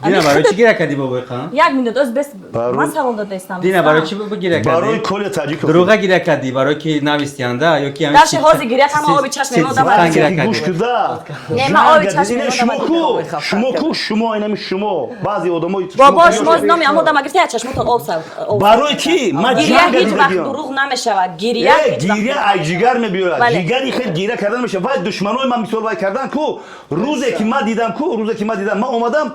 Дина, барои чӣ гиря кардӣ, бобои хан? Як минут, оз бес. Барои- Ман савол додаистам. Дина, барои чӣ гиря Барои кардӣ? Коля Таҷиков. Дурӯға гиря кардӣ, барои ки навистианда ё ки ҳамин Дарши ҳозир гиря кама, оби чашми мо давай. Ситан гиря гӯш кардӣ? куда. Не, ман оби чашми Ина мо шумо давай. ку, шумо ку, шумо, инами шумо баъзе одамои Бобо, шумо номи аммо дама гирифта, як чашмотон об сар об. Барои ки ман Гиря ҷанга ҳеҷ вақт дидагиам. дурӯғ намешавад, гиря Э, ҳеҷ вақт гиря дурӯғ ай ҷигар мебиёрад. Бале. Ҷигари хел гиря кардан мешавад. Вай душманои ман мисол вай кардан ку, рӯзе ки ман дидам ку, рӯзе ки ман дидам, ман омадам,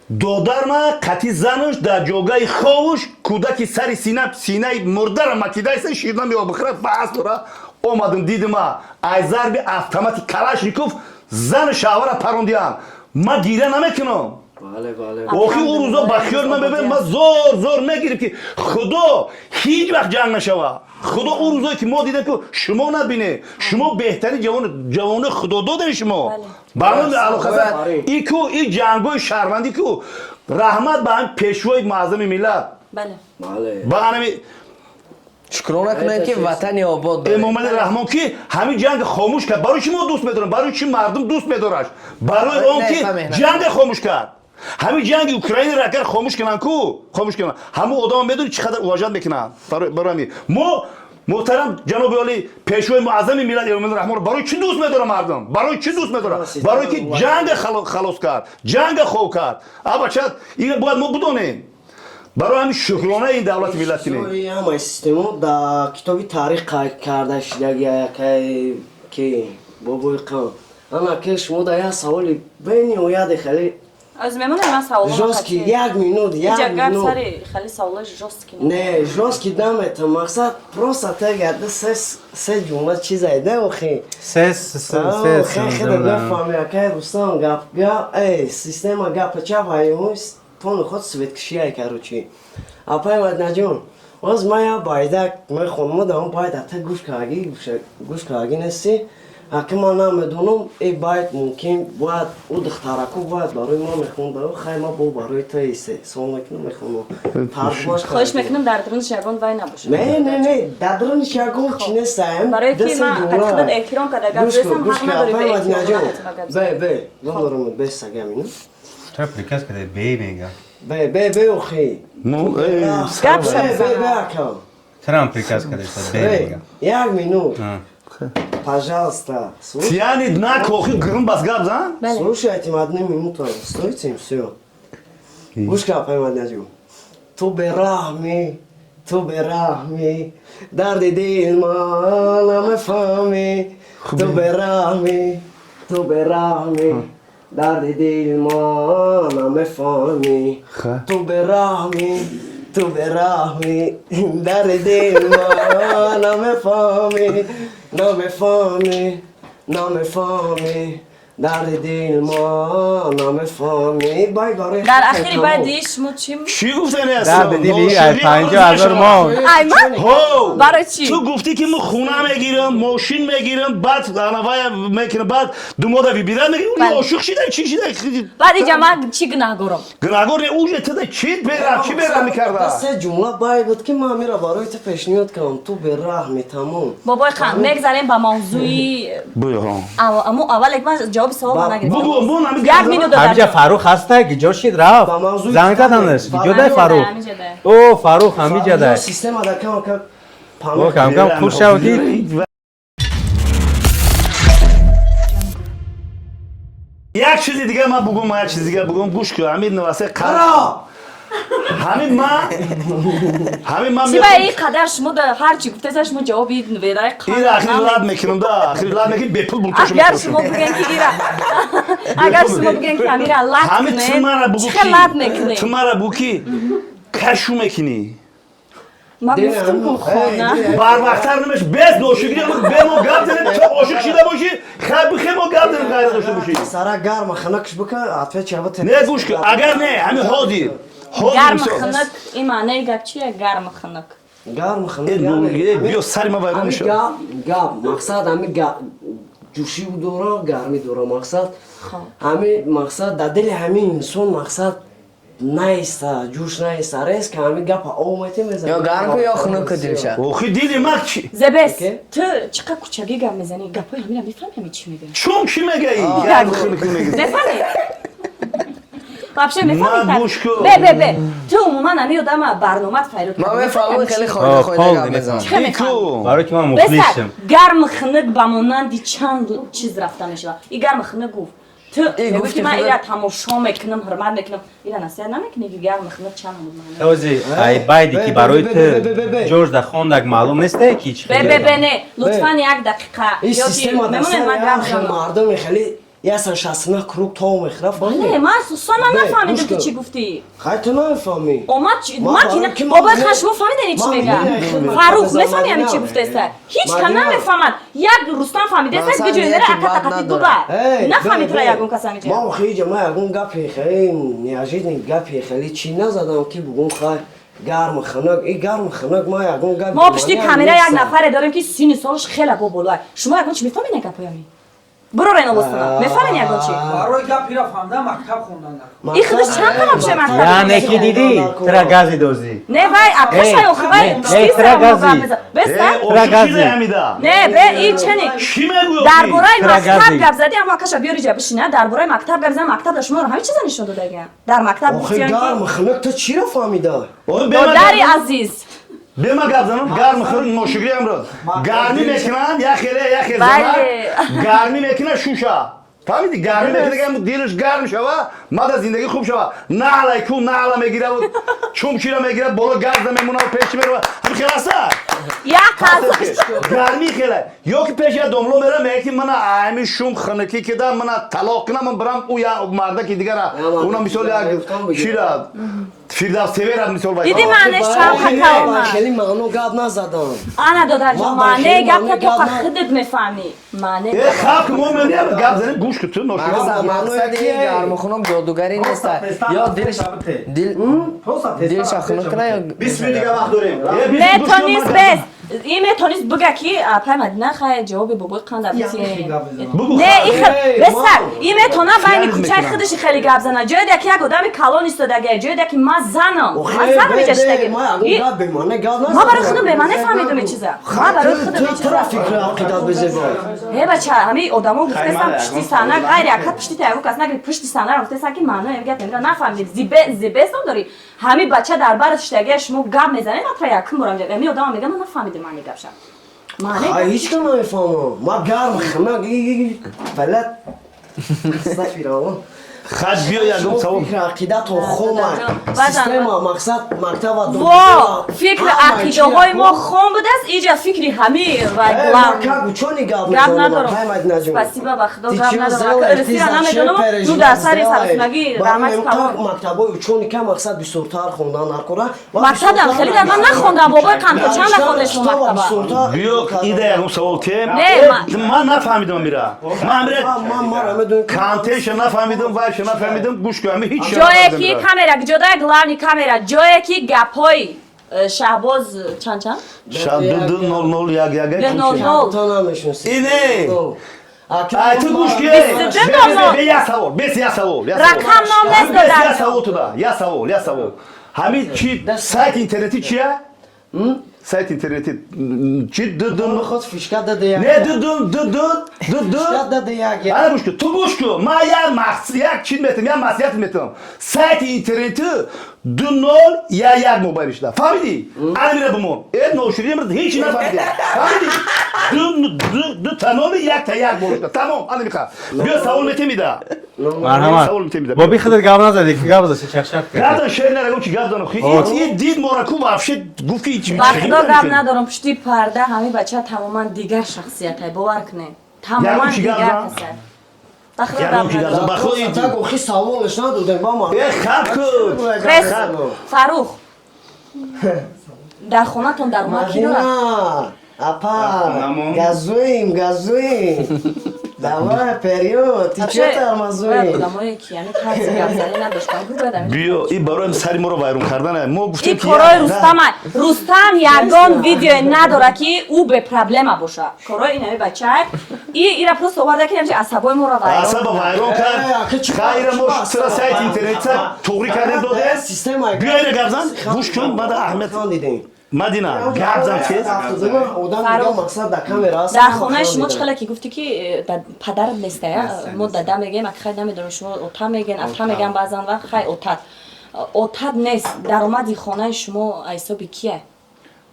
додарма қати зануш дар ҷогаи ховуш, кӯдаки сари сина, синаи мурдара макидайса, ширна меобихӯра, фас дора. Омадам, дидима, ай зарби автомати Калашников зану шавҳара парондиям. Ман гиря намекунам. Бале, бале. Охи, ӯ рӯзо ба хиёл ман мебинам, ман зор зор мегирем, ки Худо ҳеҷ вақт ҷанг нашава. Худо, ӯ рӯзое ки мо дидем ки шумо набине, шумо беҳтарин ҷавон, ҷавонои Худо додем шумо ба номи алоқаса. И ку и ҷангҳои шаҳрвандӣ ку, раҳмат ба ҳамин пешвои муаззами миллат. Бале. Бале. Ба анами Шукрона кунем, ки ватани обод дорем. Эмомалӣ Раҳмон, ки ҳамин ҷанг хомӯш кард. Барои чи мо дӯст медорем, барои чи мардум дӯст медораш? Барои он ки Не, меҳнат. ҷанга хомӯш кард. Ҳамин ҷанги Украинаро агар хомӯш кунанд ку, хомӯш кунанд, ҳамун одама медони чӣ қадар уважать мекунанд. Барои ҳамин мо муҳтарам ҷаноби олӣ, пешвои муаззами миллат Эмомалӣ Раҳмонро барои чӣ дӯст медорам мардум? Барои чӣ дӯст медорам? Барои ки ҷанга халос кард, ҷанга хов кард. Абача, ина бояд мо бидонем. Барои ҳамин шукронаи ин давлати миллат кинем. Ҳамаи системо дар китоби таърих қайд карда шидаги, якай ки бобои қавм ана ки шумо дар як саволи бениҳояде хеле Аз мемонем, ман саволо жёсткий, як минут, як Иҷа гап минут. сари хеле саволои жёсткий. Не, жёсткий наметам, мақсад просто тегарда се ҷумла чизай да охи. Се се се. Хеле мефаҳми, акай Рустам, гап гап, эй, система гапа чап аймус пони худ светкишиай, короче. Апай Маднаҷон, оз ман як байдак мехонам, да он байд ата гӯш карги, гӯш карги нести. Аки ман намедонам, э байд мумкин бояд ӯ духтараку бояд барои мо мехонд, хай ма бо барои то сол мекунам, мехонам. Тарҷумаш Хоҳиш мекунам, дар дарунаш ягон вай набошад. Не, не, не, дар даруниш ягон чи нестаем. Барои ки ман худат эҳтиром карда гап зесам, ҳақ надорӣ бе эҳтиром гап Бе, бе, надорам, бе сага минут. Чаро приказ карда бе мега? Бе, бе, бе, охи. Гап Бе, бе, бе, ака. Чаро приказ карда бе Бе, мега? як минут. Пожалуйста. Тияни на кохи грм бас, гап зан. Слушайте, одну минуту. Стойте, все. Гӯш кун, апай Маднаҷон. Ту бераҳмӣ, ту бераҳмӣ, дарди дил ман намефаҳмӣ. Ту бераҳмӣ, ту бераҳмӣ, дарди дил ман намефаҳмӣ. Ту бераҳмӣ, ту бераҳмӣ, дарди дил ман намефаҳмӣ, намефаҳмӣ, намефаҳмӣ. Дарди дил ма намефаҳмӣ. Бай барои Дар ахири байди шумо чӣ? Чӣ гуфтани Дарди дили ай 50 000 мон. Ай ман? Ҳо. Барои чӣ? Ту гуфтӣ ки ман хона мегирам, мошин мегирам, баъд анавая мекунам, баъд думода вибират мегирам. Бале. Ошиқ шида, чӣ шида? Баъд иҷа ман чӣ гунаҳгорам? Гунаҳгор не, уже туда чӣ берам, чӣ берам мекарда? Се ҷумла бай буд, ки ман амира барои ту пешниҳод кардам, ту бераҳми, тамом. Бобои қан, мегзарем ба мавзӯи Буё. Аммо аввал ман ҷавоби саволро нагирифтам. Бугу, бу нами. Як минут. Ҳамиҷа Фаррух ҳаста, гиҷо шид рафт? Ба мавзӯи Занг заданаш, гиҷо дай Фаррух? Ҳамиҷа. О, Фаррух ҳамиҷа дай. Система да кам кам. О, кам кам хуш шав ки. Як чизи дига ман бугум, як чизи дига бугум, гӯш кун, ҳамин навасе ҳамин ман, ҳамин ман. Чӣ ба ин қадар шумо да ҳар чӣ гуфтеса, шумо ҷавоби вераи? Ира ахири лад мекунам да, ахири лад мекунам, бепул бултошу. Агар шумо бигӯен ки ира, агар шумо бигӯен ки ҳамира лад Ҳамин ту мара кунед, бугу чӣ хел ки лад мекунед? Ту мара бугу ки кашу мекунӣ. Ман гуфтам ку хона. Барвақттар намеш без ношукрӣ бе мо гап занем, ту ошиқ шида бошӣ, хай бихе мо гап занем, ғайра дошта бошӣ. Сара гарма ханакш бука, ответ чава те. Не, гӯш кун, агар не, ҳамин ҳозир ҳозир Гарм мисол. хунук, ин маънаи гап чия, гарм хунук? Гарм ханак. Э, э, биё, сари ман вайрон мешавад. Гап гап мақсад ҳами ҷӯшӣ дора, гармӣ дора, мақсад ҳами мақсад дар дили ҳамин инсон мақсад наиста, ҷӯш наиста, резко ҳами гапа омете мезанад. Ё гарм ку, ё хунук ку дилша. Охи дили ман чи? Зебес. Окей. Ту чӣ қадр кучагӣ гап мезанӣ, гапҳои ҳамира мефаҳми, ҳами чӣ мегӯяд? Чун чӣ мегаӣ? Гарм хунук мегӯӣ. Мефаҳми вообще, мефаҳми? Ман гӯш кун. Бе, бе, бе, ту умуман ҳами одама барномат файрод. Ман мефаҳмам, хеле О, хойда хойда пол гап мезанам. Чӣ мефаҳми? Ику. Барои ки ман Бесар мухлисшам. Гарм хунук ба монанди чанд чиз рафта мешавад. И гарм хунук гуфт, ту И мегӯӣ гуфти ки ман худат- ира тамошо мекунам, ҳурмат мекунам, ира насиҳат намекунӣ, ки гарм хунук чанд маъно? Ози ай байди ки Бе, барои бе, ту бе, бе, бе, бе. ҷош да хондак маълум несте ки чӣ. Бе, бе, бе, не, лутфан, як дақиқа. Ин Ё ки система дар мемонед, ман сари гап ҳар хел занам. мардуми хеле ясан шастна круг то мехӯра, Не, фаҳмидӣ? ман сусанам. Бе, Нафаҳмидам, гӯш ту кун. чӣ гуфтӣ. Хай, ту намефаҳмӣ. Омад чӣ- Ман ман ки барои ки ман бобои не- хан, шумо фаҳмидани чӣ ман мега? не- Фаррух, ман мефаҳми ҳами чӣ Мадина. гуфтеста? Ҳеҷ ка Мадина. намефаҳмад. Як Рустам фаҳмидеста, Мақсад биҷои не мера ки ака бад тақати надорад. буба. Эй, Нафаҳмид бе, тура бе. ягон кас ҳамиҷа. Ман охи иҷа ман ягон гапи хеле неожиданный, гапи хеле чӣ назадам, ки бугум хай гарм хунук, и гарм хунук ман ягон гап. Мо пушти бемаъни камера як нестам. нафаре дорем, ки синни солаш хеле бо болоа. Шумо ягон чӣ мефаҳмед гапҳоями? Бурорен овозтона, мефаҳмед ягон чӣ? Барои гап ира фаҳмида мактаб хондан. И худаш чанд қадам вообще мактаб? Яъне ки дидӣ, тра гази дозӣ. Не, вай акашай, охи вай Не, пушти тра сарам гази. гап меза. Беста? Э, Тра ошиқ гази. шида ҳамида. Не, бе, и чени. Чӣ мегӯӣ? Дар бораи Тра мактаб гази. гап задӣ, аммо акаша биёри ҷа бишина, дар бораи мактаб гап зан, мактаб да шуморо ҳамин чиза нишон додагиям. Дар мактаб Охи гуфтиян ки гарм хунук ту чиро фаҳмида? Охи, бе ман додари гап- азиз. Бе ман гап занам, гарм хунук ношукрӣ амроз. Гармӣ мекунанд, як хеле, як хел Бале. занак гармӣ мекунад шуша. Фаҳмидӣ? Гармӣ мекунад, ки дилаш гарм шава, мада зиндагӣ хуб шава. Наълай ку наъла мегира, чумчира мегира, боло газда мемона, пеши мерава. Ҳамин хел аста? Як аз Гармӣ хеле. Ё ки пеши я домло мера, мега ки мана ами шум хунукӣ кида, мана талоқ кунам, ман бирам ӯ я мардаки дигара. Уна мисол як чира Фирдавс Теверат мисол вай. Диди маънеш чанд Охи, қата ман омад. хеле маъно гап назадам. Ана, додарҷон, Ман ба маъне хеле гапта маъне то гап на- худат мефаҳмӣ. Маъне Э, хаб ки мо мемеям гап занем, гӯш ку ту ношукрӣ. Мақсад, мақсади ин гарму хунук ҷодугарӣ нест. Ё дилш дил дилша хунук кунад, ё 20 минут дига вақт дорем. Э, Метонист, бес. Ин метонист бига ки апай Мадина, хай, ҷавоби бобои қанда битие. Бугу. Не, и Эй, бесар, мам. и метона байни Хиёнат кучаи мекунам. худаши хеле гап зана. Ҷое да ки як одами калон истодага, ҷое да ки ман занам. Охи, Ман занам бе, иҷа бе, шидаги. ман ягон гап бемаъне гап назадам. Ман барои худам бемаъне фаҳмидам ин чиза. Ман барои худам ин Ту чиза. тура фикру ақидат безебо. Э, бача, ҳами одамо гуфтесам пушти саҳна, ғайри акат пушти та ягон кас нагири, пушти саҳнаро гуфтесам, ки маънои гап эмира нафаҳмидем. Зибе зибестон дорӣ. Ҳами бача дар барат шидаги, шумо гап мезанед, ман тура якум борам ҷа. Ҳами одама мега, ман нафаҳмидам маъни гапша. Маъне Ай, ҳеҷ кам намефаҳмам. Ман гарм хунук балад. Астағфируллоҳ. Хат биё, ягон савол. Фикр ақидатон хом система, мақсад мактаба. Во, фикр ақидаҳои мо хом будааст, иҷа фикри ҳами ва Чони гап. Гап надорам, спасибо ба худо, гап надорам. Русира намедонам, ну дар сари саросмагӣ раҳмати калон. Мактабои учёный ка мақсад бисёртар хондан наркора. Мактабам хеле дар ман нахондам, бобои қанто, чанд нахондем шумо мактаба? Биё, ида ягон савол тем. Не. Ман нафаҳмидам, мира ман мира контентша нафаҳмидам, вайша нафаҳмидам. Гӯш кун, ҳами ҳеч. Ҷое ки камера ҷода, главный камера, ҷое ки гапҳои Шаҳбоз чанд чанд? Ду нол нол як як. Нол нол. Ине ай, ту гӯш ки. Бе, як савол бес, як савол. Рақам ном нест. Як савол туда, як савол, як савол. Ҳами чи сайти интернети чия? Сайт интернети чи? Ду ду Худ фишка даде як. Не, ду ду ду ду ду ду. Даде як. Ана, гӯш кун, ту гӯш кун. Ман як як чи метам, як маслиҳат метам. Сайти интернети ду нол як як мобайли шуда, фаҳмидӣ? Ана мира бимон, э ношири ҳеҷ нафаҳмидӣ, фаҳмидӣ? Ду ду ду та ноли як та як болошда, тамом. Ана миха, биё, савол метемида. Марҳамат. Боби, худат гап назадӣ, ки гап заши, чақчақ. Гап зан, шер нарагом, чи гап занам? Дид мораку вообще гуфт ки Ба худо, гап надорам. Пушти парда ҳами бача тамоман дигар шахсиятай, бовар кунед, тамоман дигар каса. Охи, саволеш надодем ба ман. Э, хаб кун. Фарух, дар хонатон даромад ки дорад? Апа, газуем, газуем. Давай, вперед! Ты чё тормозуешь? Одамое ки яъне тарзи гапзанӣ надоштан. Биё, и барои сари моро вайрон кардан мо гуфтем. И корои Рустама. Рустам ягон видео надора, ки ӯ бепроблема боша. Корои инами бача и ира просто оварда, ки асабои моро вайрон. Асаба вайрон кард. Хайра, мо сира сайти интернетса туғри кардем, додем. Биё, ира гап зан, гӯш кун, бада аҳмед Мадина, гап зан тез. Дар хонаи шумо чӣ хеле ки гуфтӣ, ки падарат нестая? Мо дада мегӯем, ак хай намедонам, шумо ота мегӯен, ата мегӯям баъзан вақт. Хай, отат, отат нест, даромади хонаи шумо ҳисоби кия?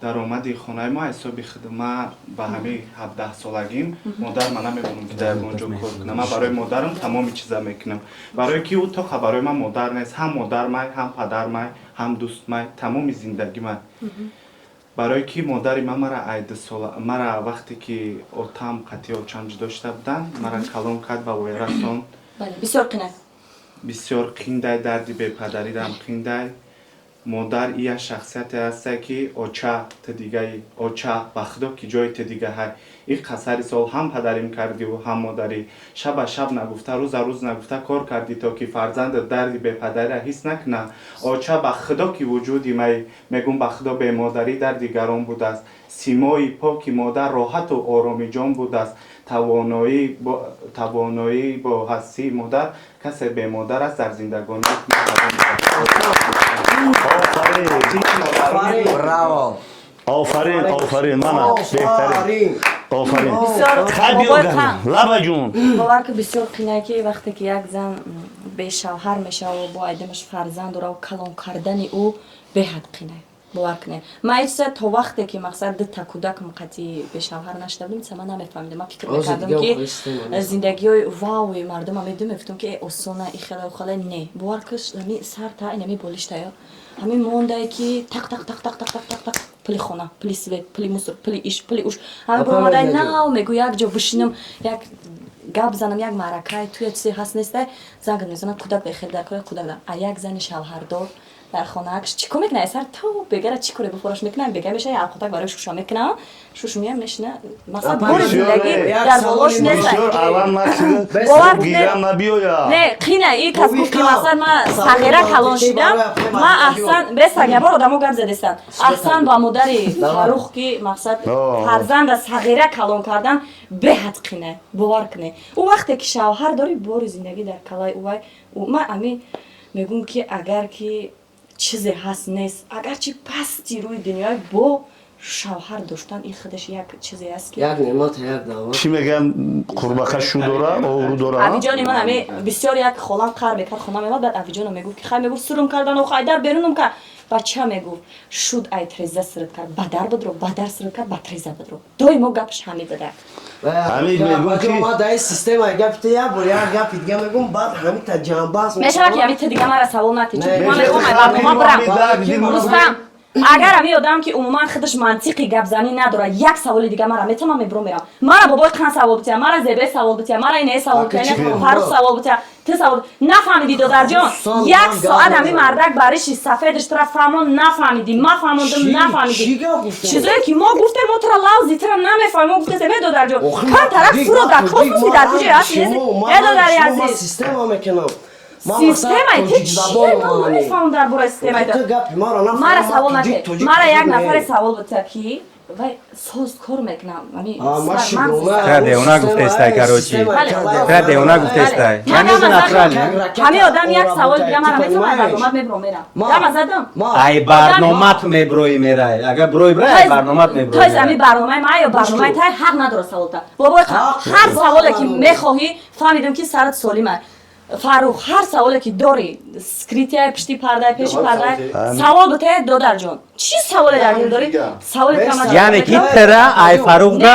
Даромади хонаи мо ҳисоби худ. Ма ба ҳамаи 17-солагим модар ма намебурам, ки дар ягон ҷо кор кунам. Ман барои модарам тамоми чиза мекунам, барое ки ӯ тоқа барои ман модар нест, ҳам модар май, ҳам падар май, ҳам дӯст май, тамоми зиндагӣ май. Барое ки модари ман мара айдусола, мара вақте ки отам қатъи очам ҷудо шуда буданд, мара калон кард, ба воя расон. Бисёр қинай. Бисёр қиндай, дарди бепадаридам қиндай. Модар ия шахсияте ҳасте, ки оча ту дигаи, оча, ба худо, ки ҷои ту дигаҳай. И қасари сол ҳам падарим кардиву ҳам модарӣ, шаба шаб нагуфта, рӯза рӯз нагуфта кор кардӣ, то ки фарзандат дарди бепадариро ҳис накуна. Оча, ба худо, ки вуҷуди май мегум, ба худо, бемодарӣ дарди гарон будааст. Симои поки модар роҳату оромиҷон будааст. Тавоноӣ бо ҳастии модар, касе бемодар аст дар зиндагонӣ. Браво! Офарин, офарин, мана беҳтарин, офарин. Бисёр. Хай, биё, лабаҷун. Бовар ки, бисёр қинае, ки вақте ки як зан бешавҳар мешава, бо айдамаш фарзанд дора, калон кардани ӯ беҳад қинае, бовар кунед. Ман ҳеҷ то вақте ки мақсад дута кӯдакам қатъи бешавҳар нашуда будем, ман намефаҳмидам. Ман фикр мекардам, ки зиндагиҳои вауи мардума медум, мегуфтам, ки осона, и хеле хеле. Не, бовар киш, ҳами сарта инами болиштаё ҳамин мондае, ки тақ тақ тақ тақ тақ тақ тақ тақ, пули хона, пули свет, пули мусор, пули иш, пули уш, ҳама буромадай. Нав мегӯ, як ҷо бишинам, як гап занам, як маъракаи туя чизе ҳаст нестай, занг мезанам, кӯдак бехел дар кор, кӯдак. А як зани шавҳардор дар хонаакш чӣ кор мекунад? Сар то бегара чӣ коре бифораш мекунам, бега меша, алқотак барои шуша мекунам, шуш меям, мешина. Мақсад, бори зиндагӣ дар болош нест. Не, қина. И кас гуфт, ки мақсад, ман сағира калон шидам, ман аҳсан бесаг ябор одамо гап задестанд. Аҳсан ба модари Фарух, ки мақсад фарзанда сағира калон кардан беҳад қина, бовар кунед. Ӯ вақте ки шавҳар дорӣ, бори зиндагӣ дар калаи ӯвай. Ман ами мегӯм, ки агар ки чизе ҳаст нест, агарчи пасти рӯи дунёи, бо шавҳар доштан ин худаш як чизе аст, ки як неъмат, як давлат. Чӣ мегӯян, қурбақа шу дора, обрӯ дора. Авиҷони ман ами бисёр як холам қар мекард, хона мемад, баъд авиҷоно мегуфт, ки хай, мегуфт, сурум кардан, охай дар берунум кард. Бача мегуфт, шуд, ай треза сирд кард, ба дар бидро, ба дар сирд кард, ба треза бидро. Доимо гапш ҳами буда. Ҳамин мегӯм ки Ма дар система гапи ту як бор як гапи дига мегӯм, баъд ҳамита ҷанбаст. Мешавад ки ҳами ту дига мара савол натӣ, чунки ман Не, мехоҳам ай барнома бирам. Рустам, агар ҳами одам ки умуман худаш мантиқи гапзанӣ надорад, як саволи дига мара метавонам, ман мебурам, мерам. Мара бобои қан савол бития, мара зебе савол бития, мара ине савол бития, ине Фарух савол бития, ту савол нафаҳмидӣ. Додарҷон, як соат ҳами мардак бариши сафедаш тура фаҳмон, нафаҳмидӣ, ма фаҳмондам, нафаҳмидӣ. Чизое ки мо гуфтем, мо тура лавзи тура намефаҳмем. Мо гуфтем, э, додарҷон, кам тараф фуро дар космоси, дар куҷое ҳасти, э, додари азиз? Система мекунам. Системаи ту чие? Ман намефаҳмам дар бораи системаи ту. Мара савол наке, мара як нафаре савол бита, ки вай соз кор мекунам. Тра девона гуфтестай, короче. Тра девона гуфтестай. Яъне натурально. Ҳами одам як савол дига мара метавонам, барномат мебурам, мерам. Дама задам. Ай барномат меброи, мерай. Агар брои брай, ай барномат меброи. То есть ами барномаи ма ё барномаи тай ҳақ надорад саволта. Бобои, ҳар саволе ки мехоҳӣ, фаҳмидам ки сарат солима. Фарух, ҳар саволе ки дорӣ, скрытый, пишти парда, пеши парда, савол бите, додарҷон. Чӣ саволе дар дил дорӣ? Саволи. Яъне ки тра ай Фарух да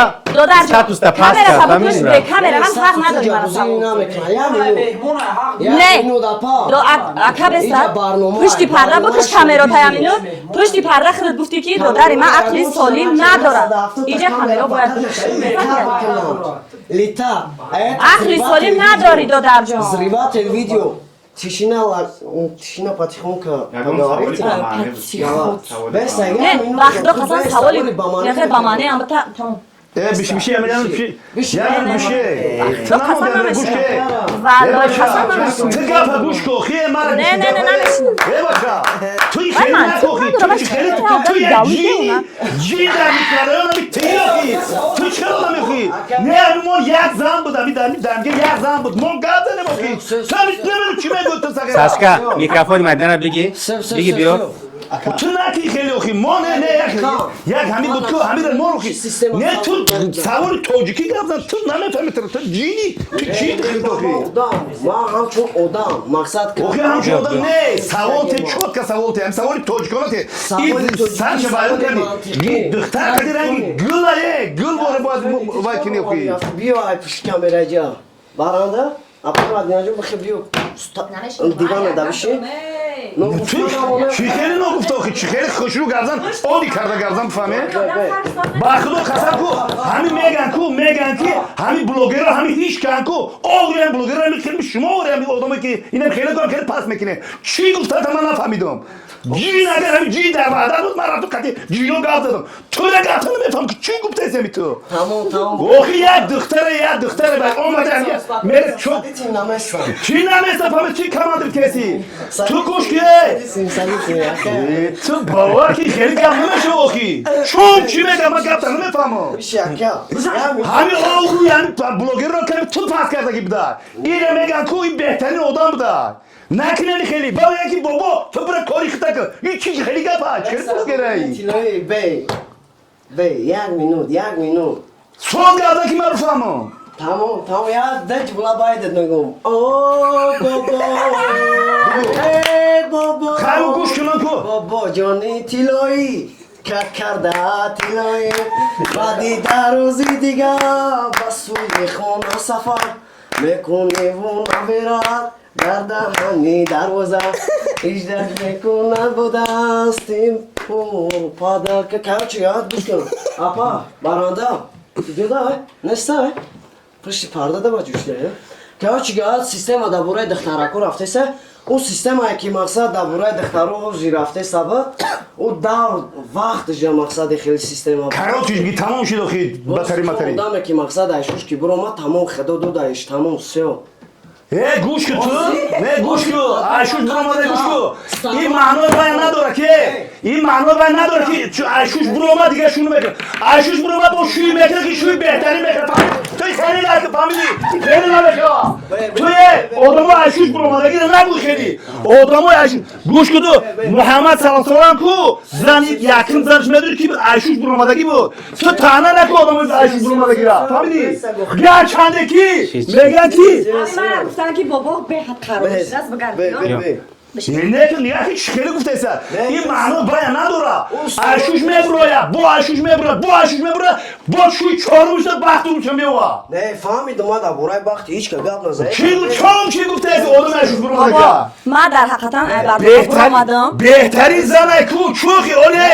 статуста паст кард, фаҳмидӣ? Камера ман ҳақ надорӣ мара савол. Не, ака, беста пушти парда бикаш камеро таямину. Пушти парда худат гуфтӣ, ки додари ман ақли солим надорад. Иҷа камеро бояд. Лита. Ақли солим надорӣ, додарҷон. Взрыватель видео. Тишина, тишина, потихоньку поговорите. Ба худо қасам, саволи ба маъне амбата тамом. Э, биши, биши, я биши. Я биши. Ту намодам, гӯш ке. Валлоҳи қасам, намешинам. Ту гапа гӯш ко, хе мара. Не, не, не, намешинам. Э, бака. Ту хеле накохи, ту хеле, ту як ҷи, ҷи дар микрорайон ами тиёхи. Ту чаро намехи? Не, ами мо як зан буд, ами дар дамге як зан буд. Мо гап занем охи. Ту ами намедонам чӣ мегӯ ту сагара. Сашка, микрофони Мадина биги. Биги биё. Ту наки хеле охи. Мо не, не, як як ҳамин буд ку, ҳамин мо охи. Не, ту саволи тоҷикӣ гап зан, ту намефаҳми, ту ҷини, ту чӣ хеле охи? Ман ҳамчун одам мақсад. Охи, ҳамчун одам не, савол те чётко савол те, ҳам саволи тоҷикона те. Сарша вайрон кардӣ. Духтар кади ранги гул ае, гул боре бояд вай кини охи. Биё, ай пушти камераҷа. Баранда, апа Мадинаҷон, бихе биё. Дивана да биши. Чӣ хеле ногуфта охи, чӣ хеле хушрӯ гап зан, оди карда гап зан, бифаҳме? Ба худо қасам ку, ҳамин меган ку, меган ки ҳамин блогерро ҳамин ҳеч кан ку, оғри блогерро ҳамин хеле шумо ори, ҳамин одаме ки инам хеле кор хеле пас мекунед. Чӣ гуфтата, ман нафаҳмидам. Ҷин агар ҳамин ҷин дар ваъда буд, ман рафтам қати ҷино гап задам. Ту гапта намефаҳмам ки чӣ гуфтаси ҳами ту. Тамом, тамом. Охи, як духтаре, як духтаре ба омада мере чо чӣ наместа, фаҳмид, чӣ командир кеси? Ту гӯш ки, ту бовар ки хеле гап намешава охи. Чун чӣ мегам, ман гапта намефаҳмам. Ҳамин оғру яъни блогерро ками ту пас кардаги буда. Ина меган ку, ин беҳтарин одам буда. Накунани хеле. Баба яки бобо, ту бира кори хита кун. Ин чӣ хеле гапа? Чӣ хеле блогераи? Бе, як минут, як минут. Суол гап ки ман бифаҳмам. Тамом, тамом, як даҷ була байдат мегум. О, бобо! Э, бобо! Хайр, гӯш кунам ку. Бобо ҷони тилоӣ, кат карда тилоӣ, баъди дар рӯзи дига ба сӯи хона сафар мекуневу наверад дар даҳани дарвоза иждат мекунад бо дасти пур падарка. Короче, яд гӯш кун, апа баранда иҷода неста, пушти парда да ба ҷушта. Короче, гад система дар бораи духтарако рафтеса, ӯ системае ки мақсад дар бораи духтаро ҳозир рафтеса ба ӯ давр вақт жа мақсади хеле система. Короче, тамом шид охи, батари матари. Одаме ки мақсад айшуш ки биромад, тамом, худо додаиш, тамом, всё. Э, гӯш ку ту, не, гӯш ку, айшуш биромада, гӯш ку. Ин маънои вай надора ки, ин маънои вай надора ки айшуш биромад, дига шуну мекунад. Айшуш биромад, бо шӯй мекунад ки шӯй беҳтарин мекунад. Ту хеле наки фаҳмидӣ, хеле намекунад. Ту одамо айшуш биромадагиро нагӯ хеле. Одамо айшуш, гӯш ку ту, Муҳаммад саллаллоҳу алайҳи ку, зани яким занаш медонӣ ки буд, айшуш биромадагӣ буд. Ту таъна наку одамо айшуш биромадагиро. Фаҳмидӣ? Гарчанде ки мегӯянд ки Мара гуфтанд ки бобо беҳад қарор шудааст, бигард. Не, ки нигоҳ, ки хеле гуфтеса. Ин маъно бая надора. Ашуш меброя, бо ашуш меброя, бо ашуш меброя, бо шуй чорумшда бахтумша мева. Не, фаҳмидум, ма дар бораи бахти ҳеч ка гап назад. Чи чом чи гуфтеси одам ашуш Бобо, буромада? Ма дар ҳақиқатан ай барнома буромадам. Беҳтарин зана ку чухи оле.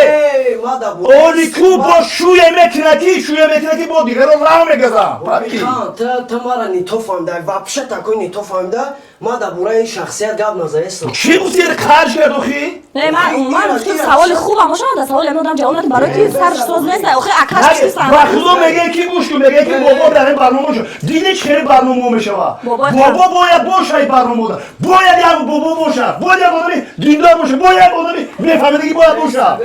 Эй, ма дар бораи Оли ку бо шуя мекуна ки, шуя мекуна ки бо дигаро рав мегаза. Хан, ту мара не то фаҳмида, вообще такой не то фаҳмида, ма дар бораи ин шахсият гап назаестам. Чӣ гуфти, қарж кард охи? Не, ман умуман гуфтам, саволи хубам бошам, дар саволи ҳамин одам ҷавоб надим, барои ки сарш соз нест, охи акаш чӣ Ба сана. худо мегӯяд ки, гӯш кун, мегӯяд ки бобо дар ин барнома шо. Диди, чӣ хеле барномао мешава? Бобои Бобо бояд боша ин барномаода. Бояд як бобо боша, бояд як одами диндор боша, бояд як одами мефаҳмидагӣ бояд боша.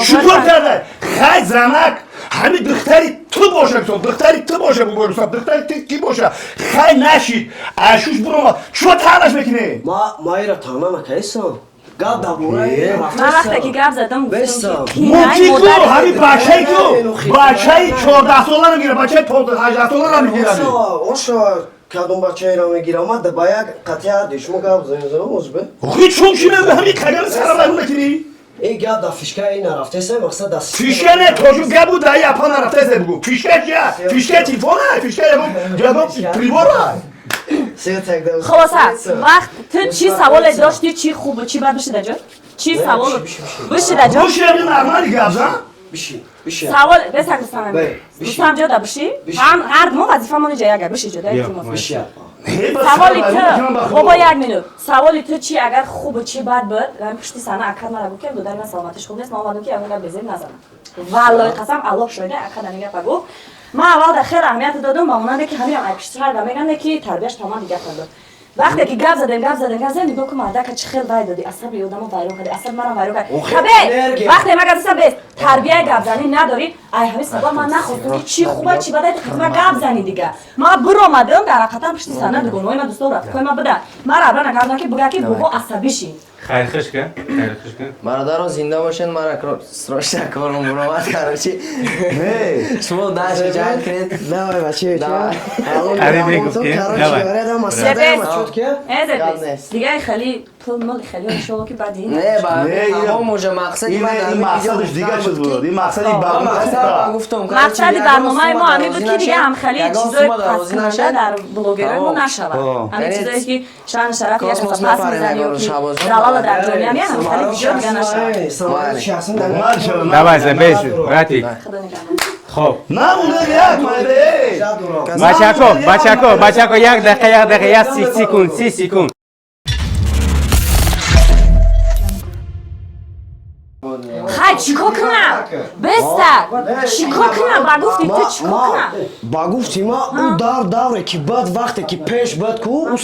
Шукр карда. Хай, занак, ҳамин духтари ту боша, духтари ту боша, бубо, духтари ту ки боша. Хай, нашид, ашуш буромад. Чӯ таънаш мекунӣ? Ма ира таъна накардистам. Гап дар бораи Ман вақте ки гап задам, гуфтам, Беста. ки қинай Мумкин ку модари ҳамин бачаи ку бачаи 14 сола мегира, бачаи 18 сола мегира. Оша, кадом бачаеро мегирам, ма ба як қатъия шумо гап занем озбе. Охи, чун чи мегӯ, ҳамин қадам сара мекунӣ? Ин гап дар фишка ин нарафтеса, мақсад дар Фишка не, тоҷу гап буд, дай апа нарафтеса бугу. Фишка чия? Фишка телефона, фишка ягон прибора. Хулоса, вақт ту чӣ саволе доштӣ, чӣ хубу чӣ бад бишида ҷо? Чӣ савол бишида ҷо? Боши, ҳамин нормали гап зан. Биши, биши. Савол бесак, Рустам. Бе, биши. Рустам, ҷо да биши. Биши. Ҳам ҳар мо вазифамон иҷа яга биши ҷо да, илтимос. Биши. Саволи ту, бобо, як минут. Саволи ту чӣ, агар хубу чӣ бад буд, ҳамин пушти саҳна акад мара гуфт, ки додари ман саломатиш хуб нест, ман омадам, ки ягон гап безеб назанам. Валлоҳи қасам, Аллоҳ шоҳида, акад ҳамин гапа гуфт. Ман аввал дар хеле аҳамият додам, ба монанде ки ҳаминам ай пушти сар мегӯянд, ки тарбияш тамом дигар кард. Вақте ки гап задем, гап задем, гап задем, нигоҳ кун, мардака чӣ хел вай додӣ, асаби одамо вайрон кардӣ, асаби марам вайрон кард. Охе, Хабе, энергия. вақте ма гап задам, бес тарбияи гапзанӣ надорӣ, ай ҳамин сабаб ман нахостам, ки чӣ хуба, чӣ бада, ма гап зани дига. Ма биромадам, дар ҳақиқатан пушти саҳна дугонаҳои ма, дӯстон, рафиқҳои ма буда. Ман рабра накардам, ки буга, ки бобо асабӣ шид. Хайр, хуш кун, хайр, хуш кун. Бародаро, зинда бошед, мара срочно кором буромад, короче. Шумо дальше ҷанг кунед. Давай, бача. Давай. Аре, мегуфтем, давай. Эзе Гап бес. нест. Дига хеле пул мол хеле иншоалло, ки баъди ин. Не, ба Не, тамом уже мақсади ин ман дар ин ин мақсадаш видео дигар гуфтам чиз буд, буд. ки Ин мақсади барнома мақсад ман гуфтам, короче, Мақсади ягон барномаи мо сума ҳамин буд, дарозӣ ки дига нашед, ҳам хеле ягон чизои сума дарозӣ пасткунанда нашед. дар блогерои мо Тамом. нашавад. Ҳамин Яъне чизое ки шаъну шарафи як космос каса пас мепарем, мезани ё ягон ки Шаҳбозҷон. залала дар ҷомеа меян, ҳамин хеле видео дига нашавад. Давай, забейш, братик. Худо нигаҳбон. Хоб. Набуда як майде. Бачако, бачако, бачако, як дақиқа, як дақиқа, як 30 секунд, 30 секунд. Хай, чӣ кор кунам? Беста, чӣ кор кунам? Ба гуфти ту чӣ кор кунам? Ба гуфти ма, ӯ дар давре ки бад, вақте ки пеш бад ку, ӯ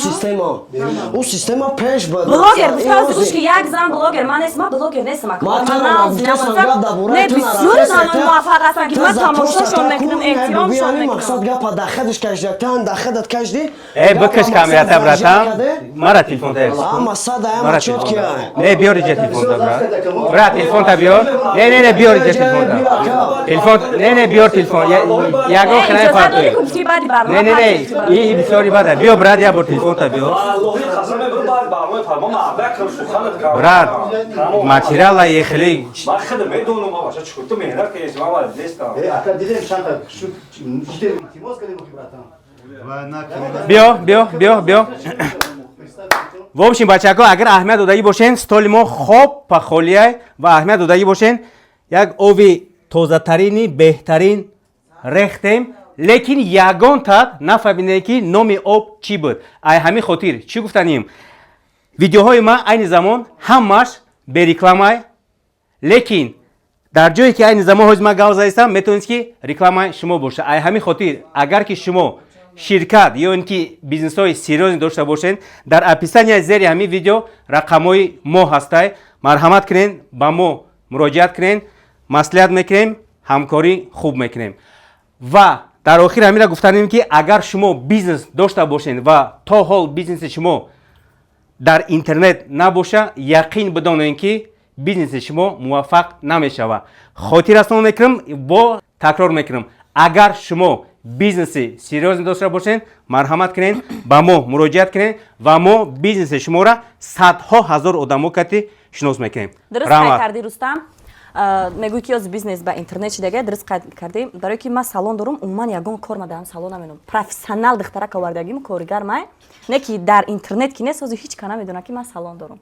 система пеш бад. Блогер гуфта, гӯш, ки як зан блогер ман нест, ман блогер нестам. Ман туро нагуфтастам, гап дар бораи Не, ту бисёр нарафтаст, занони муваффақ ҳастанд, ки ту ман запроса тамошошон та мекунам, ку, эҳтиромшон ҳамин мақсад мекунам. гапа дар хадаш кашди, тан дар хадат кашди. Э, бикаш камерата, братан. Мара телефон та. Ама сада, ама Мара чётки. телефон. Не, биёр иҷа телефон та, брат. Брат, телефон та биёр. Не, не, не, биёр иҷа телефон та. Телефон, не, не, биёр телефон. Ягон Не, хеле иҷозат додӣ, партои. ки гуфти баъди барнома Не, не, не, партои. и бисёри бада. Биё, брат, як бор телефон та биёр. Валлоҳи қасам мебарам, баъд барномаи фармо мардак суханат кардам. Брат, материала хеле Ман хеле медонам, ма баша чӣ ту меҳнат кардӣ, ман вале нестам. Ака, дидем, чанта шуд, илтимос кардем, братан. Биё, биё, биё, биё. В общем, бачако, агар аҳамият додагӣ бошен, столи мо хоб пахолияй ва аҳамият додагӣ бошен, як ови тозатарини беҳтарин рехтем, лекин ягон тат нафаҳмидем, ки номи об чӣ буд. Ай ҳамин хотир чӣ гуфтанем, видеоҳои ман айни замон ҳамаш берекламай, лекин дар ҷое ки айни замон ҳозир ман гап заистам, метавонед, ки рекламаи шумо боша. Ай ҳамин хотир, агар ки шумо ширкат ё ин ки бизнесҳои серьёзный дошта бошед, дар описанияи зери ҳамин видео рақамҳои мо ҳастай. Марҳамат кунед, ба мо муроҷиат кунед, маслиҳат мекунем, ҳамкорӣ хуб мекунем. Ва дар охир ҳаминро гуфтанем, ки агар шумо бизнес дошта бошед ва то ҳол бизнеси шумо дар интернет набоша, яқин бидонед, ки бизнеси шумо муваффақ намешавад. Хотиррасон мекунам, бо такрор мекунам, агар шумо Бизнеси серьёзный дошта бошен, марҳамат кунед, ба мо муроҷиат кунед ва мо бизнеси шуморо садҳо ҳазор одамо кати шинос мекунем. Дуруст қайд кардӣ, Рустам. Мегӯй, ки ёз бизнес ба интернет шидага. Дуруст қайд кардӣ, барое ки ман салон дорум. Умуман ягон кор ма дар салон наменом. Профессионал духтарак овардагим, коригар май, не ки дар интернет ки нест. Ҳозир ҳеҷ ка намедонад, ки ман салон дорум.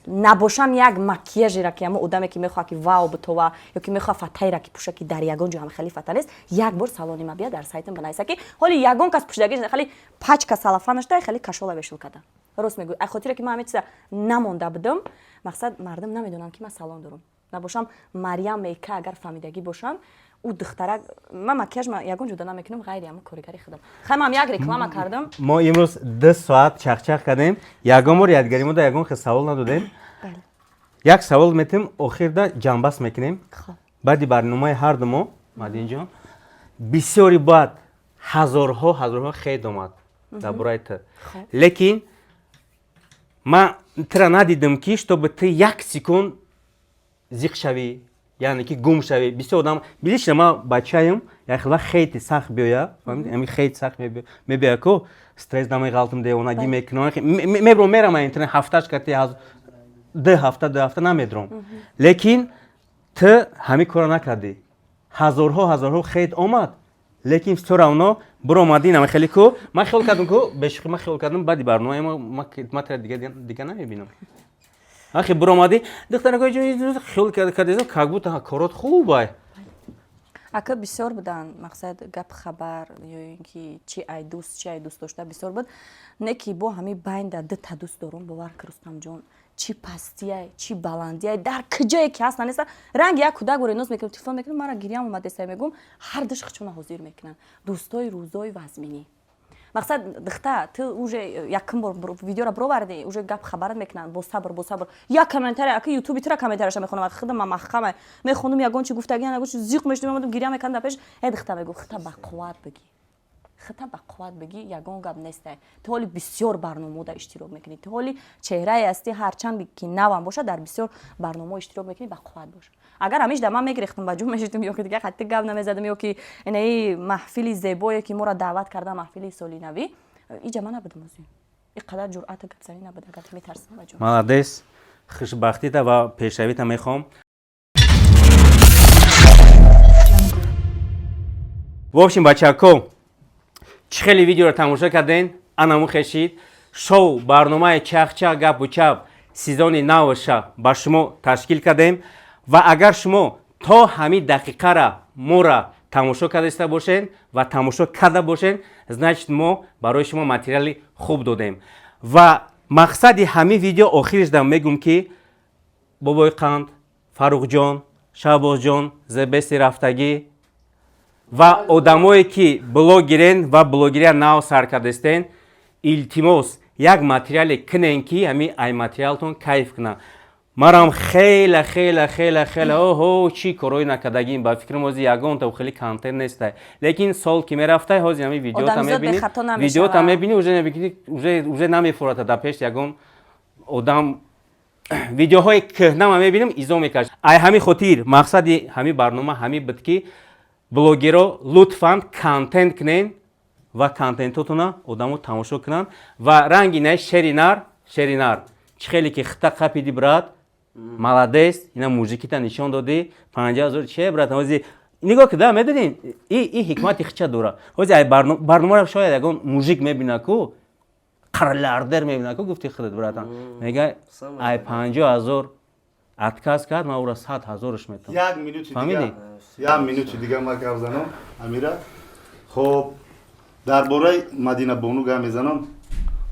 Набошам, як макияжера, ки ҳамо одаме, ки мехоҳад, ки вау битова, ё ки мехоҳад фатаира, ки пӯша, ки дар ягон ҷо ҳам хеле фата нест, як бор салони ма бия, дар сайтам бинависа, ки ҳоли ягон кас пӯшидаги, хеле пачка салафанашда, хеле кашола вешил карда. Рост мегӯй, ай хотире ки ман ҳаме чиза намонда будам, мақсад, мардум намедонанд, ки ман салон дорум. Набошам, Марьям Мейка агар фаҳмидагӣ бошам, ӯ духтарак, ман макияж ягон ҷуда намекунам, ғайри ҳамо коригари худам. Хай, ман як реклама кардам. Мо имрӯз 2 соат чахчах кардем, ягон бор ядгари мода ягон хел савол надодем. Як савол метем, охирда ҷамъбаст мекунем. Баъди барномаи ҳарду мо, Мадинҷон, бисёри баъд ҳазорҳо ҳазорҳо хейт омад дар бораи ту, лекин ман тура надидам, ки чтобы ту як секунд зиқ шавӣ, яъне ки гум шавӣ. Бисёр одам билишна, ман бачаем, як хела хейти сахт биёя, ами хейт сахт мебиёя ку, стресс намеғалтам, девонагӣ мекунам, мебром, мерам интернет, ҳафташ кати 2 ҳафта, 2 ҳафта намедром. Лекин ту ҳамин корро накардӣ. Ҳазорҳо ҳазорҳо хейт омад, лекин всё равно биромадӣ. Нама хеле ку ман хиёл кардам ку, бешӯхӣ, ман хиёл кардам, баъди барномаи ма тра дига намебинам. Ахи, биромадӣ, духтаракои ҷои хиёл кардезам, как будто корот хубай. Ака, бисёр буданд, мақсад, гап, хабар ё ин ки чи ай дӯст, чи ай дӯст дошта бисёр буд. Не ки бо ҳамин байнда дута дӯст дорум. Бовар ки, Рустамҷон, чӣ пастияй, чӣ баландияй, дар куҷое ки ҳаст, неста, ранги як кӯдак боре ноз мекунам, телефон мекунам, мара гирьям омадеса, мегӯм, ҳар душ хичона ҳозир мекунанд. Дӯстои рӯзои вазминӣ, мақсад, духта, ту уже якум бор видеора бироварди, уже гап хабарат мекунанд. Бо сабр, бо сабр. Як комментария, ака, ютуби тура комментарияша мехонам, худам маҳкама мехондум, ягон чи гуфтаги, ягон чи зиқ мешудим, омадам, гиря мекардам дар пеш. Э, духта, мегӯ, хита ба қувват бигӣ, хита ба қувват бигӣ, ягон гап нестай. Ту ҳоли бисёр барномаода иштирок мекунӣ, ту ҳоли чеҳрае ҳастӣ, ҳарчанд ки навам бошад, дар бисёр барномаҳо иштирок мекунӣ, ба қувват бош. Агар ҳамиш да ман мегирехтам, ба ҷум мешидам, ё ки дига қатъи гап намезадам, ё ки инаи маҳфили зебое, ки моро даъват карда, маҳфили соли навӣ, иҷа ман набудам, озӣ ин қадар ҷуръату гапзанӣ набуд, агар метарсам ба ҷон. Молодец, хушбахтита ва пешравита мехоҳам. В общем, бачако, чӣ хеле видеоро тамошо карден, анаму хешид шоу барномаи Чахчах гапу чап сезони навша ба шумо ташкил кардем. Ва агар шумо то ҳамин дақиқара мора тамошо кардаиста бошед ва тамошо карда бошед, значит, мо барои шумо материали хуб додем. Ва мақсади ҳамин видео охиришда мегӯм, ки бобои қанд, Фаррухҷон, Шаҳбозҷон, зебести рафтагӣ ва одамое, ки блогерен ва блогерия нав сар кардастен, илтимос, як материале кунен, ки ҳамин ай материалтон кайф кунад. Марам хеле хеле хеле хеле оҳо, чӣ корҳое накардагим, ба фикрам, ҳозир ягонта хеле контент нестай, лекин сол ки мерафтай, ҳозир ҳамин видеота Одамизод мебинӣ, бехато намешавад. Видеота мебинӣ, уже мебинӣ, уже намефурата дар пеш ягон одам. Видеоҳои кӯҳнама мебинам, изо мекашад. Ай ҳамин хотир мақсади ҳамин барнома ҳамин буд, ки блогеро лутфан контент кунен ва контентотона одамо тамошо кунанд. Ва ранги наи шери нар, шери нар, чӣ хеле ки хита қапиди, брат, молодец, ина мужикита нишон додӣ. 50 000 че, брат, ҳози нигоҳ кида медонӣ, и ҳикмати хича дора. Ҳози ай барномаро шояд ягон мужик мебина ку, қарлардер мебина ку, гуфти худат, братан, мега, ай 50 000 отказ кард, ман ӯро 100 000-ш метавам. Як минути Фаҳмидӣ? дига, як минути дига ман гап занам, Амира. Хоб, дар бораи Мадина Бону гап мезанам.